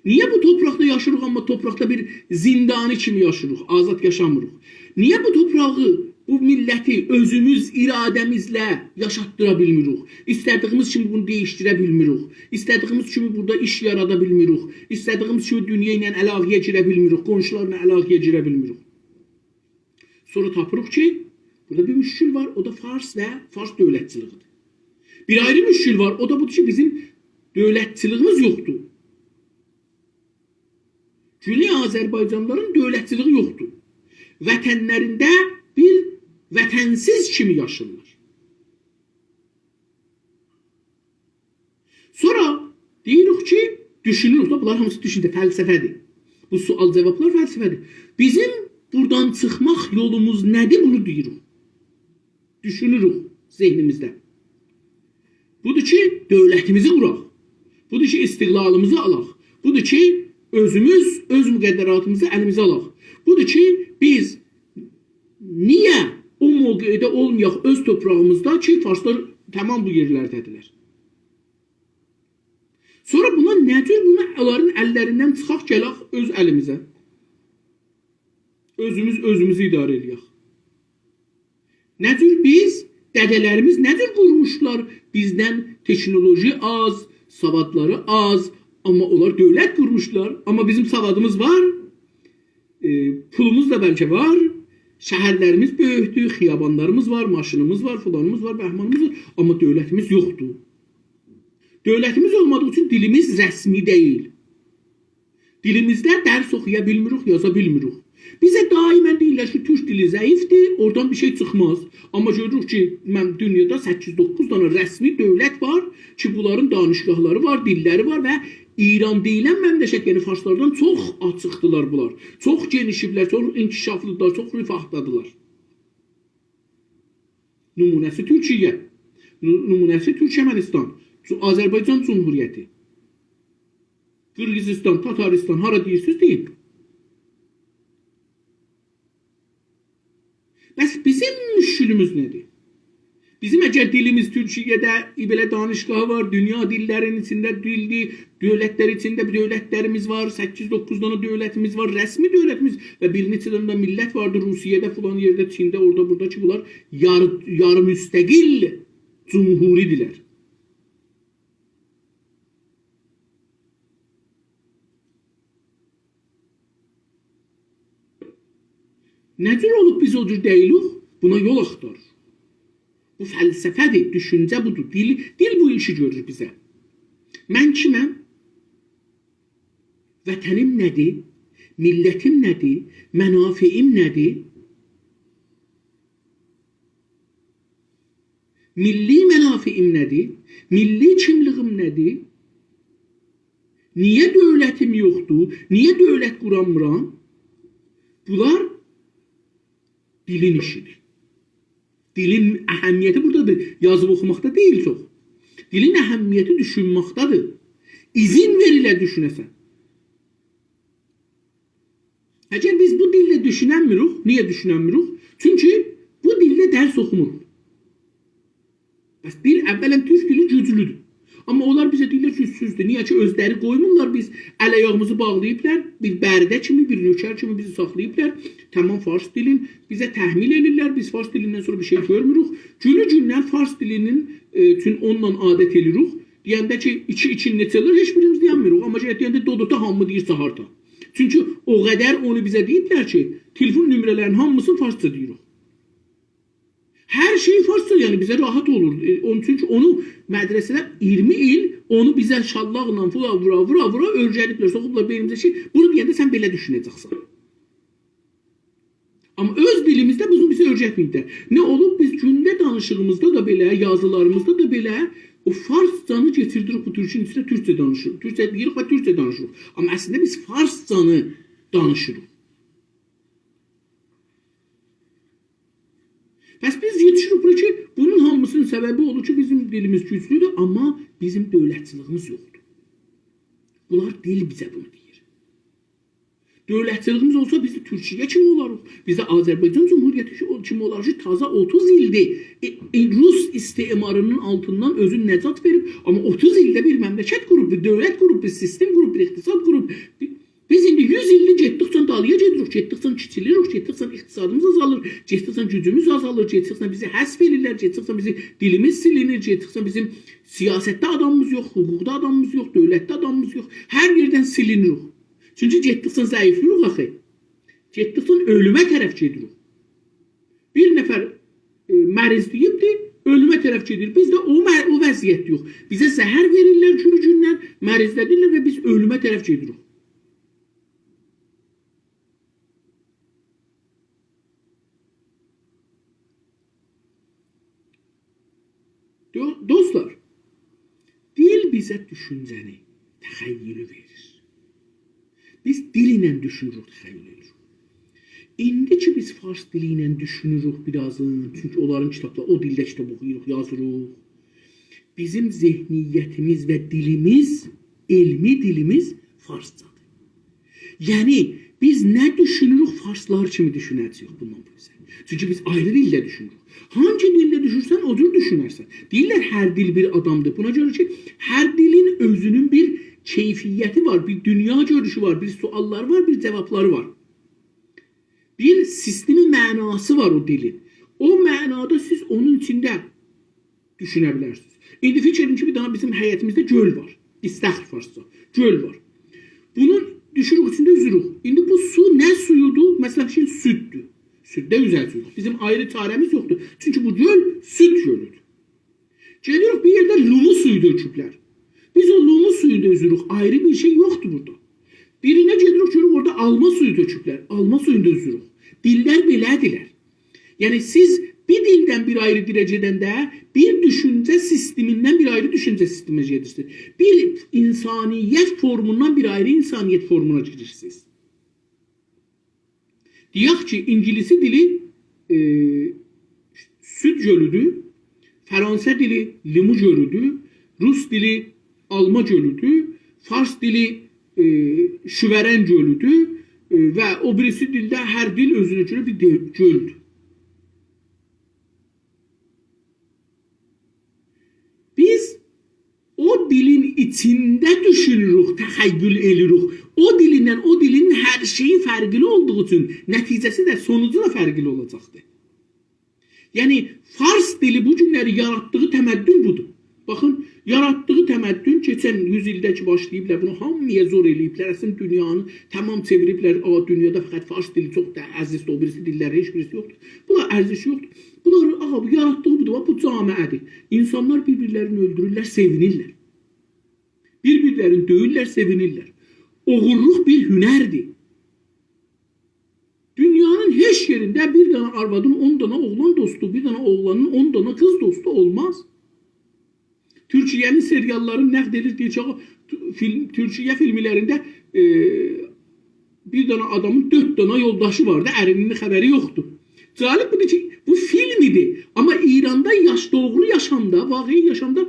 نییه بو تورپاقدا یاشیریق، آمما تورپاقدا بیر زندانی کیمی یاشیریق، آزاد یاشامیریق؟ نییه بو تورپاغی، بو میللتی اؤزوموز اراده‌میزله یاشاتدیرا بیلمیریک؟ ایسته‌دیگیمیز کیمی بونو دییشدیره بیلمیریک؟ ایسته‌دیگیمیز کیمی بورادا ایش یارادا بیلمیریک؟ ایسته‌دیگیمیز کیمی دونیا ایله علاقه‌یه گیره بیلمیریک؟ قونشولارلا علاقه‌یه گیره بیلمیریک؟ سونرا تاپیریق کی، بورادا بیر مشکل وار، او دا فارس و فارس دؤولتچیلیگی‌دیر. بیر آیری مشکل وار، او دا بودور کی، بیزیم دؤولتچیلیگیمیز یوخدور. گونئی آذربایجانلیلارین دؤولتچیلیگی یوخدور. وطنلرینده بیر وطنسیز کیمی یاشاییرلار. سونرا دئییریک کی، دوشونوروک دا، بونلار هامیسی دوشونجه، فلسفه‌دیر. بو سؤال-جاوابلار فلسفه‌دیر. بیزیم بورادان چیخماق یولوموز نه‌دیر، بونو دئییریک. دوشونوروک ذهنیمیزده. بودور کی، دؤولتیمیزی قوراق. بودور کی، استقلالیمیزی آلاق. بودور کی، اؤزوموز، اؤز مقدراتیمیزی الیمیزه آلاق. بودور کی، بیز نییه او موقعده اولمایاق اؤز تورپاغیمیزدا کی، فارسلار تمام بو یئرلرده‌دیرلر؟ سونرا بونا نه جور بونو اونلارین اللریندن چیخاق، گلک اؤز الیمیزه؟ اؤزوموز اؤزوموزو اداره ائله‌یک. نه جور بیز، دده‌لریمیز نه جور قورموشلار، بیزدن تکنولوژی آز، سوادلاری آز، آمما اونلار دؤولت قورموشلار، آمما بیزیم سوادیمیز وار، ائ، پولوموز دا بلکه وار، شهرلریمیز بؤیوکدور، خیابانلاریمیز وار، ماشینیمیز وار، فلانیمیز وار، بهمانیمیز وار، آمما دؤولتیمیز یوخدور. دؤولتیمیز اولمادیغی اوچون دیلیمیز رسمی دئییل. دیلیمیزده درس اوخویا بیلمیریک، یازا بیلمیریک. بیزه دائماً دئییرلر کی، تورک دیلی ضعیفدیر، اورادان بیر شئی چیخماز. آمما گؤروروک کی، من دونیادا سککیز-دوققوز دنه رسمی دؤولت وار کی، بونلارین دانشگاهلاری وار، دیللری وار و ایران دئییلن مملکت، یعنی فارسلاردان چوخ آچیقدیلار بونلار. چوخ گئنیشیبلر، چوخ انکشافلیدیرلار، چوخ رفاهدادیلار. نمونه‌سی تورکیه، نو-، نمونه‌سی تورکمنیستان، جو-، آذربایجان جمهوریتی، قیرغیزیستان، تاتاریستان، هارا دئییرسینیز، دئیین. بس بیزیم مشکلیمیز نه‌دیر؟ بیزیم اگر دیلیمیز تورکیه‌ده بئله دانشگاهی وار، دونیا دیللرینین ایچینده دیلدیر، دؤولتلر ایچینده دؤولتلریمیز وار، سککیز، دوققوز دنه دؤولتیمیز وار، رسمی دؤولتیمیز و بیر نئچه دنه ده میللت واردیر روسیه‌ده، فلان یئرده، چینده، اورادا، بورادا کی، بونلار یار-، یاری‌مستقل جمهوری‌دیرلر. نه جور اولوب بیز او جور دئییلیک؟ بونا یول آختاریریق. بو فلسفه‌دیر، دوشونجه بودور. دیل، دیل بو ایشی گؤرور بیزه. من کیمم؟ وطنیم نه‌دیر؟ میللتیم نه‌دیر؟ منافعیم نه‌دیر؟ میللی منافعیم نه‌دیر؟ میللی کیملیگیم نه‌دیر؟ نییه دؤولتیم یوخدور؟ نییه دؤولت قورانمیرام؟ بونلار دیلین ایشیدیر. دیلین اهمیتی بورادادیر. یازیب اوخوماقدا دئییل چوخ. دیلین اهمیتی دوشونمکده‌دیر. اذن وئریله دوشونه‌سن. اگر بیز بو دیلله دوشوننمیریک، نییه دوشوننمیریک؟ چونکی بو دیلله درس اوخوموروق. پس دیل، اولاً تورک دیلی گوجلودور. آمما اونلار بیزه دئییرلر گوجسوزدور. نییه کی، اؤزلری قویمورلار، بیز ال-آیاغیمیزی باغلاییبلار، بیر برده کیمی، بیر نؤکر کیمی بیزی ساخلاییبلار. تمام فارس دیلین بیزه تحمیل ائدیرلر، بیز فارس دیلیندن سونرا بیر شئی گؤرموروک. گونو گوندن فارس دیلینین، ائ، چون اونونلا عادت ائدیریک. دئینده کی، ایکی، ایکی نئچه ائدیر، هئچ بیریمیز دئینمیریک. آمما گلک دئینده دودوتا هامی دئییر ساهارتا. چونکی او قدر اونو بیزه دئییبلر کی، تلفون نمره‌لرینین هامیسینی فارسجا دئییریک. هر شئی فارسجا، یعنی بیزه راحت اولور. ائ، اونون اوچون کی، اونو مدرسه‌ده اییرمی ایل اونو بیزه شاللاقلا وورا، وورا، وورا، وورا اؤیره‌دیبلر، سوخوبلار بئینیمیزه کی، بونو دئینده سن بئله دوشونه‌جکسن. آمما اؤز دیلیمیزده بونو بیزه اؤیرتمه‌ییبلر. نه اولوب؟ بیز گونده دانیشیغیمیزدا دا بئله، یازیلاریمیزدا دا بئله او فارسجانی کئچیردیریک بو تورکونون ایچینه، تورکجه دانیشیریق. تورکجه دئییریک و تورکجه دانیشیریق. آمما اصلینده بیز فارسجانی دانیشیریق. پس بیز یئتیشیریک بورا کی، بونون هامیسینین سببی اولور کی، بیزیم دیلیمیز گوجلودور، آمما بیزیم دؤولتچیلیگیمیز یوخدور. بونلار دیل بیزه بونو دئییر. دؤولتچیلیگیمیز اولسا، بیز ده تورکیه کیمی اولاریق، بیز ده آذربایجان جمهوریتی کی-، کیمی اولاریق کی، تازا اوتوز ایلدیر، ائ، ائ، روس استعماری‌نین آلتیندان اؤزونو نجات وئریب، آمما اوتوز ایلده بیر مملکت قوروب، بیر دؤولت قوروب، بیر سیستم قوروب، بیر اقتصاد قوروب. بی-، بیز ایندی یوز ایلدیر گئتدیکجه دالییا گئدیریک، گئتدیکجه کیچیلیریک، گئتدیکجه اقتصادیمیز آزالیر، گئتدیکجه گوجوموز آزالیر، گئتدیکجه بیزی حذف ائدیرلر، گئتدیکجه بیزیم دیلیمیز سیلینیر، گئتدیکجه بیزیم سیاستده آدامیمیز یوخ، حقوقدا آدامیمیز یوخ، دؤولتده آدامیمیز یوخ. هر یئردن سیلینیریک. چونکی گئتدیکجه ضعیفله‌ییریک آخی. گئتدیکجه اؤلومه طرف گئدیریک. بیر نفر، ائ، مریض دئییبدی، اؤلومه طرف گئدیر. بیز ده او مر-، او وضعیتده‌ییک. بیزه زهر وئریرلر گونو گوندن، مریضله‌دیرلر و بیز اؤلومه طرف گئدیریک. دو-، دوستلار، دیل بیزه دوشونجه‌نی، تخیلی وئریر. بیز دیل ایله دوشونوروک، تخیل ائدیریک. ایندی کی، بیز فارس دیلی ایله دوشونوروک بیر آزین، چونکی اونلارین کیتابلاری، او دیلده کیتاب اوخویوروق، یازیریق. بیزیم ذهنیتیمیز و دیلیمیز، علمی دیلیمیز فارسجادیر. یعنی، بیز نه دوشونوروک، فارسلار کیمی دوشونه‌جه‌ییک بوندان بو اوزه. چونکی بیز آیری دیلده دوشونوروک. هانگی دیلده دوشورسن، او جور دوشونرسن. دئییرلر، هر دیل بیر آدامدیر. بونا گؤره کی، هر دیلین اؤزونون بیر کیفیتی وار، بیر دونیا گؤروشو وار، بیر سؤاللاری وار، بیر جاوابلاری وار. بیر سیستم معناسی وار او دیلین. او معنادا سیز اونون ایچینده دوشونه بیلرسینیز. ایندی فیکیر ائدین کی، بیر دنه بیزیم حیطیمیزده گؤل وار. استخر فارسجا. گؤل وار. بونون دوشوروک ایچینده اوزوروک. ایندی بو سو نه سویودور؟ مثلا، فیکیر ائدین، سوددور. سودده اوزه‌جه‌ییک. بیزیم آیری چاره‌میز یوخدور. چونکی بو گؤل سود گؤلودور. گئدیریک بیر یئرده لیمو سویو تؤکوبلر. بیز او لیمو سویوندا اوزوروک. آیری بیر شئی یوخدور بورادا. بیرینه گئدیریک، گؤروروک اورادا آلما سویو تؤکوبلر. آلما سویوندا اوزوروک. دیللر بئله‌دیرلر. یعنی سیز بیر دیلدن بیر آیری دیله گئدنده، بیر دوشونجه سیستمیندن بیر آیری دوشونجه سیستمینه گئدیرسینیز. بیر انسانیت فورموندان بیر آیری انسانیت فورمونا گیریرسینیز. دئیک کی، اینگیلیسی دیلی، ائ، سود گؤلودور، فرانسه دیلی لیمو گؤلودور، روس دیلی آلما گؤلودور، فارس دیلی، ائ، شووئرن گؤلودور، ائ، و او بیریسی دیلده هر دیل اؤزونه گؤره بیر دئ-، گؤلدور. ایچینده دوشونوروک، تخیل ائدیریک. او دیلیندن، او دیلین هر شئیی فرقلی اولدوغو اوچون نتیجه‌سی ده، سونوجو دا فرقلی اولاجاقدیر. یعنی، فارس دیلی بو گونلری یاراتدیغی تمدن بودور. باخین، یاراتدیغی تمدن کئچن یوز ایلده کی باشلاییبلار، بونو هامییا زور ائله‌ییبلر. اصلینده دونیانی تمام چئویریبلر. «آ، دونیادا فقط فارس دیلی چوخ دا عزیزدیر، او بیریسی دیللر هئچ بیریسی یوخدور.» بونلار ارزشی یوخدور. بونلار، آغا، بو یاراتدیغی بودور، باخ، بو جامعه‌دیر. اینسانلار بیر-بیرلرینی اؤلدورورلر، سئوینیرلر. بیر-بیرلرینی دؤیورلر، سئوینیرلر. اوغورلوق بیر هنردیر. دونیانین هئچ یئرینده بیر دنه آروادین اون دنه اوغلان دوستو، بیر دنه اوغلانین اون دنه قیز دوستو اولماز. تورکیه‌نین سریاللارینی نقد ائدیر، دئییر کی، آغا، تو-، فیلم، تورکیه فیلملرینده، ائ، بیر دنه آدامین دؤرد دنه یولداشی وار دا، ارینین خبری یوخدور. جالب بودور کی، بو فیلم ایدی. آمما ایراندا یاش-، دوغرو یاشامدا، واقعی یاشامدا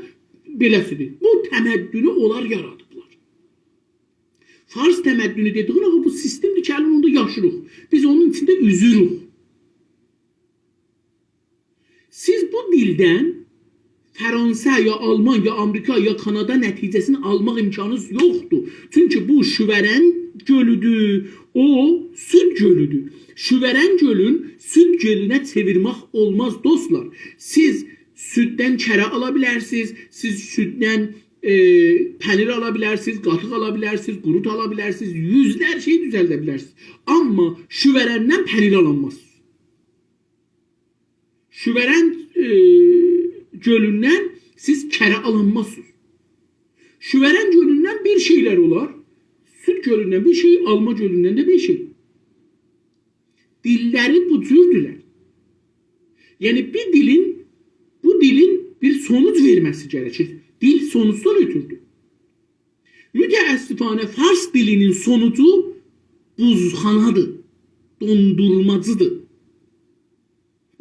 بئله‌سیدیر. بو تمدنو اونلار یارادیبلار. فارس تمدنو دئدیگین، آغا، بو سیستمدیر کی، الان اوندا یاشیریق. بیز اونون ایچینده اوزوروک. سیز بو دیلدن فرانسه، یا آلمان، یا آمریکا، یا کانادا نتیجه‌سینی آلماق امکانینیز یوخدور. چونکی بو شوورن گؤلودور، او سود گؤلودور. شوورن گؤلون سود گؤلونه چئویرمک اولماز، دوستلار. سیز سوددن کره آلا بیلرسینیز، سیز سوددن، ائ، پنیر آلا بیلرسینیز، قاتیق آلا بیلرسینیز، قوروت آلا بیلرسینیز، یوزلر شئی دوزلده بیلرسینیز. آمما شوورندن پنیر آلانماز. شوورن، ائ، گؤلوندن سیز کره آلانمازسینیز. شوورن گؤلوندن بیر شئیلر اولار، سود گؤلوندن بیر شئی، آلما گؤلوندن ده بیر شئی. دیللری بو جوردولر. یعنی بیر دیلین، بو دیلین بیر سونوج وئرمه‌سی گره‌کیر. دیل سونوجدان اؤتوردور. متأسفانه فارس دیلینین سونوجو بوزخانادیر، دوندورماجیدیر.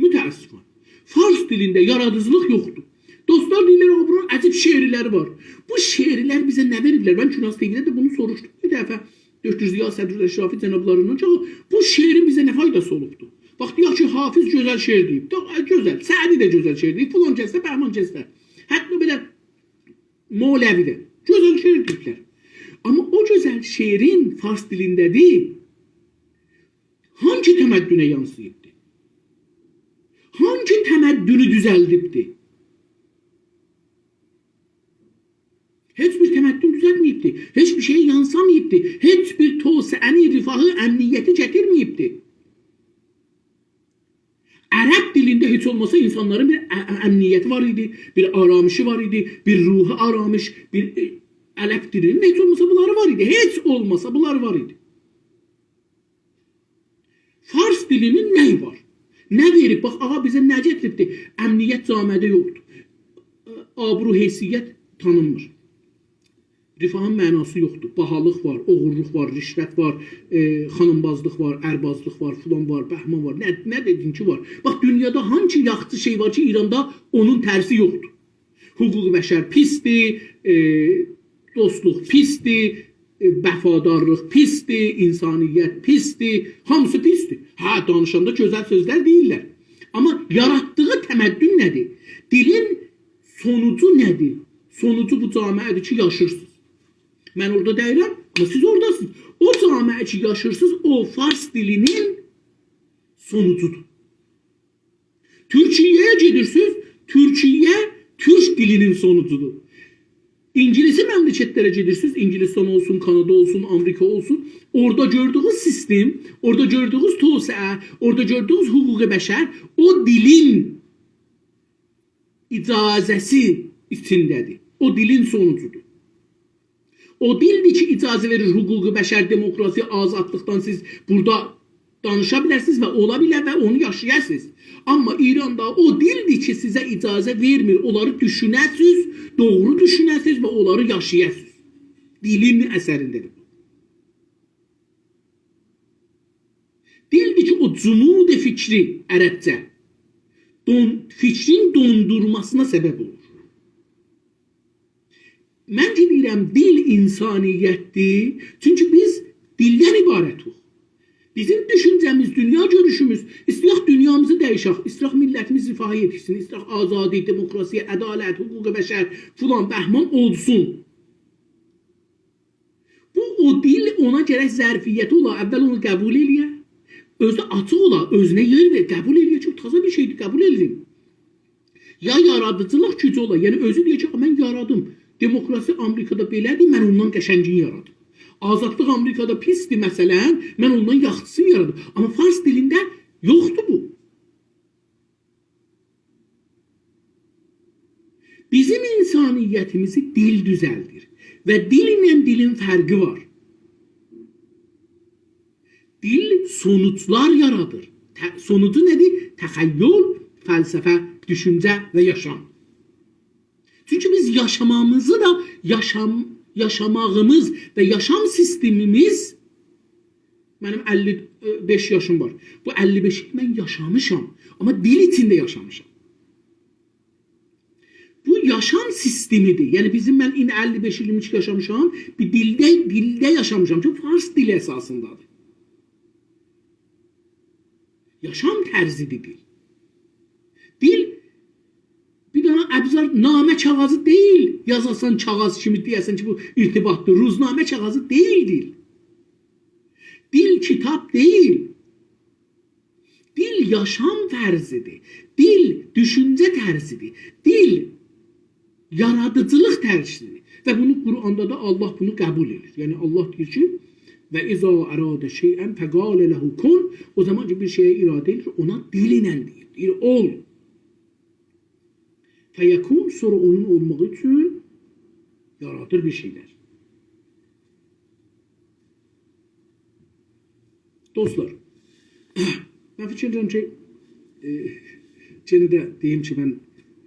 متأسفانه. فارس دیلینده یارادیجیلیق یوخدور. دوستلار دئییرلر، «آغا، بونون عجیب شعرلری وار.» بو شعرلر بیزه نه وئریبلر؟ من کوناز تی‌وی‌ده ده بونو سوروشدوم. بیر دفعه دکتر ضیا صدرالله اشرافی جنابلاریندان کی، «آغا، بو شعرین بیزه نه فایداسی اولوبدو؟» باخ، دئیک کی، حافظ گؤزل شعر دئییب. دا، گؤزل. سعدی ده گؤزل شعر دئییب. فلان کس ده، بهمان کس ده. حتی بئله مولوی ده. گؤزل شعر دئییبلر. آمما او گؤزل شعرین فارس دیلینده‌دیر. هانگی تمدنه یانسییبدی؟ هانگی تمدنو دوزلدیبدی؟ هئچ بیر تمدن دوزلمه‌ییبدی. هئچ بیر شئیه یانساماییبدی. هئچ بیر توسعه‌نی، رفاهی، امنیتی گتیرمه‌ییبدی. عرب دیلینده هئچ اولماسا اینسانلارین بیر ا-، ا-، امنیتی وار ایدی، بیر آرامیشی وار ایدی، بیر روحی آرامیش، بیر، ائ، عرب دیلینین هئچ اولماسا بونلاری وار ایدی. هئچ اولماسا بونلاری وار ایدی. فارس دیلینین نه‌یی وار؟ نه وئریب؟ باخ، آغا بیزه نه گتیریبدی؟ امنیت جامعه‌ده یوخدور. آبرو، حیثیت تانینمیر. رفاهین معناسی یوخدور. باهالیق وار، اوغورلوق وار، رشوت وار، ائ، خانیمبازلیق وار، اربازلیق وار، فلان وار، بهمان وار. نه، نه دئدین کی وار؟ باخ، دونیادا هانسی یاخشی شئی وار کی، ایراندا اونون ترسی یوخدور. حقوق بشر پیسدیر، ائ، دوستلوق پیسدیر، ائ، وفادارلیق پیسدیر، انسانیت پیسدیر، هامیسی پیسدیر. هه، دانیشاندا گؤزل سؤزلر دئییرلر. آمما یاراتدیغی تمدن نه‌دیر؟ دیلین سونوجو نه‌دیر؟ سونوجو بو جامعه‌دیر کی، یاشیرسینیز. من اورادا دئییرم، آمما سیز اوراداسینیز. او جامعه کی، یاشیرسینیز، او فارس دیلینین سونوجودور. تورکیه‌یه گئدیرسینیز، تورکیه تورک دیلینین سونوجودور. انگلیسی مملکتلره گئدیرسینیز، انگلستان اولسون، کانادا اولسون، آمریکا اولسون، اورادا گؤردویونوز سیستم، اورادا گؤردویونوز توسعه، اورادا گؤردویونوز حقوق بشر، او دیلین اجازه‌سی ایچینده‌دیر. او دیلین سونوجودور. او دیلدیر کی، اجازه وئریر حقوق بشر، دموکراسی، آزادلیقدان سیز بورادا دانیشا بیلرسینیز و اولا بیلر و اونو یاشایاسینیز. آمما ایراندا او دیلدیر کی، سیزه اجازه وئرمیر اونلاری دوشونه‌سیز، دوغرو دوشونه‌سیز و اونلاری یاشایاسینیز. دیلین اثرینده‌دیر بو. دیلدیر کی، او جمود فکری، عربجه، دون-، فکرین دوندورماسینا سبب اولور. من کی دئییرم، دیل انسانیتدیر، چونکی بیز دیلدن عبارتوق. بیزیم دوشونجه‌میز، دونیا گؤروشوموز، ایسته‌یک دونیامیزی دییشک، ایسته‌یک میللتیمیز رفاهی یئتیشسین، ایسته‌یک آزادی، دموکراسی، عدالت، حقوق بشر، فلان، بهمان اولسون. او دیل اونا گرک ظرفیتی اولا، اول اونو قبول ائله‌یه. اؤزو آچیق اولا، اؤزونه یئر وئر، قبول ائله‌یه کی، تازا بیر شئیدیر، قبول ائله‌یین. یا یارادیجیلیق گوجو اولا، یعنی اؤزو دئیه کی، «من یارادیم. دموکراسی آمریکادا بئله‌دیر، من اوندان قشنگینی یارادیم. آزادلیق آمریکادا پیسدیر، مثلا، من اوندان یاخشیسینی یارادیم.» آمما فارس دیلینده یوخدور بو. بیزیم انسانیتیمیزی دیل دوزلدیر. و دیل ایله دیلین فرقی وار. دیل سونوجلار یارادیر. ته-، سونوجو نه‌دیر؟ تخیل، فلسفه، دوشونجه و یاشام. چونکی بیز یاشامامیزی دا، یاشام-، یاشاماغیمیز و یاشام سیستمیمیز، منیم اللی بئش یاشیم وار. بو اللی بئشی من یاشامیشام. آمما دیل ایچینده یاشامیشام. بو یاشام سیستمیدیر. یعنی بیزیم، من ایندی اللی بئش ایل ایمیش یاشامیشام، بیر دیلده، دیلده یاشامیشام کی، فارس دیلی اساسیندادیر. یاشام طرزیدیر دیل. دیل بیر دنه ابزار، نامه کاغاذی دئییل. یازاسان کاغاذ کیمی دئیه‌سن کی، بو ارتباطدیر. روزنامه کاغاذی دئییل دیل. دیل کیتاب دئییل. دیل یاشام طرزیدیر. دیل دوشونجه طرزیدیر. دیل یارادیجیلیق طرزیدیر. و بونو قرآندا دا الله بونو قبول ائدیر. یعنی الله دئییر کی، «و اذا اراد شیئا فقال له کن.» او زامان کی، بیر شئیه اراده ائدیر، اونا دیل ایله دئییر. دئییر، «اول.» فیکون، سونرا اونون اولماغی اوچون یارادیر بیر شئیلر. دوستلار، من فیکیر ائدیرم کی، ائ، یئنه ده دئییم کی، من،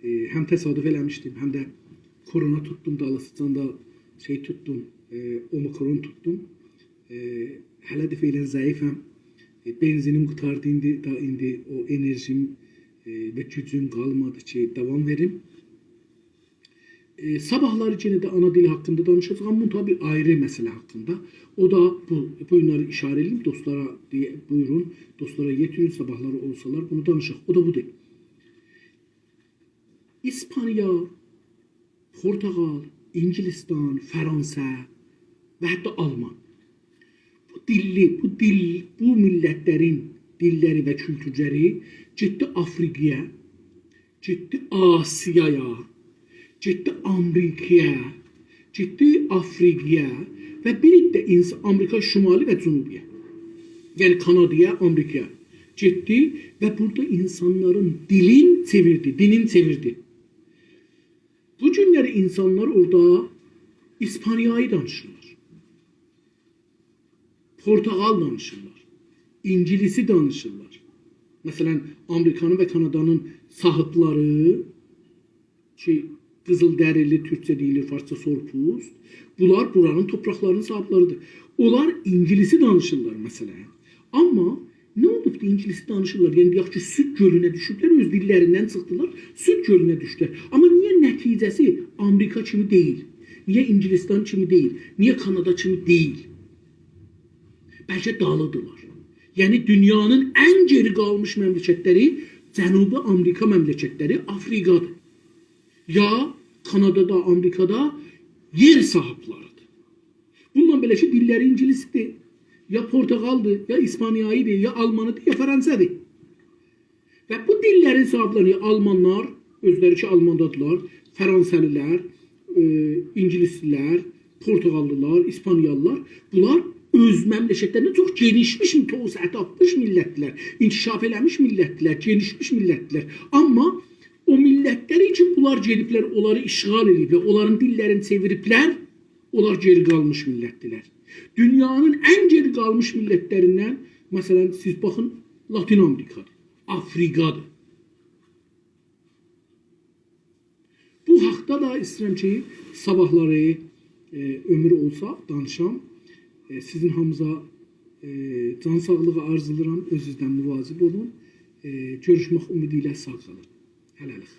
ائ، هم تصادف ائله‌میشدیم، هم ده کرونا توتدوم، دالیسیجان دا شئی توتدوم، ائ، اومیکرون توتدوم. ائ، هله ده فعلا ضعیفم. ائ، بنزینیم قوتاردی ایندی، دا ایندی او انرژیم، ائ، و گوجوم قالمادی کی، داوام وئریم. ائ، صاباحلاری یئنه ده آنا دیلی حاقیندا دانیشاجاغام. بو طبیعی آیری مسئله حاقیندا. او دا بو، بو گونلری اشاره ائدیم. دوستلارا دئیه-، بویورون، دوستلارا یئتیرین، صاباحلاری اولسالار، بونو دانیشاق. او دا بودور. ایسپانیا، پرتغال، انگلستان، فرانسه و حتی آلمان. بو دیللی، بو دیل، بو میللتلرین دیللری و کولتورلری گئتدی آفریقایا، گئتدی آسیایا، گئتدی آمریکایا، گئتدی آفریقایا و بیر ده اینس-، آمریکا شمالی و جنوبیه. یعنی کانادایا، آمریکایا گئتدی و بورادا اینسانلارین دیلین چئویردی، دینین چئویردی. بو گونلری اینسانلار اورادا ایسپانیایی دانیشیرلار. پرتغال دانیشیرلار، انگلیسی دانیشیرلار. مثلا، آمریکانین و کانادانین صاحیبلری کی، قیزیل دریلی، تورکجه دئییلیر، فارسجا سورپوست، بونلار بورانین تورپاقلارینین صاحیبلریدیر. اونلار انگلیسی دانیشیرلار، مثلا. آمما نه اولوبدور، انگلیسی دانیشیرلار؟ یعنی، دئیک کی، سود گؤلونه دوشوبلر، اؤز دیللریندن چیخدیلار، سود گؤلونه دوشدولر. آمما نییه نتیجه‌سی آمریکا کیمی دئییل؟ نییه انگلستان کیمی دئییل؟ نییه کانادا کیمی دئییل؟ بلکه دالیدیرلار. یعنی، دونیانین ان گئری قالمیش مملکتلری، جنوبی آمریکا مملکتلری، آفریقادیر. یا کانادادا، آمریکادا یئر صاحیبلریدیر. بونونلا بئله کی، دیللری انگلیسیدیر، یا پرتغالدیر، یا ایسپانیاییدیر، یا آلمانیدیر، یا فرانسه‌دیر. و بو دیللرین صاحیبلری آلمانلار، اؤزلری کی آلماندادیرلار، فرانسه‌لیلر، ائ، انگلیسلیلر، پرتغاللیلار، ایسپانیالیلار، بونلار اؤز مملکتلرینده چوخ گئنیشمیش، توسعه تاپمیش میللتدیلر، انکشاف ائله‌میش میللتدیلر، گئنیشمیش میللتدیلر. آمما او میللتلر کی بونلار گئدیبلر، اونلاری اشغال ائدیبلر، اونلارین دیللرینی چئویریبلر، اونلار گئری قالمیش میللتدیلر. دونیانین ان گئری قالمیش میللتلریندن، مثلا، سیز باخین، لاتین آمریکادیر، آفریقادیر. بو حاقدا دا ایسته‌ییرم کی، صاباحلاری، ائ، عؤمور اولسا، دانیشام. ائ، سیزین هامینیزا، ائ، جان ساغلیغی آرزولاییرام. اؤزونوزدن مواظب اولون. ائ، گؤروشمک امیدی ایله، ساغ قالین. هله‌لیک.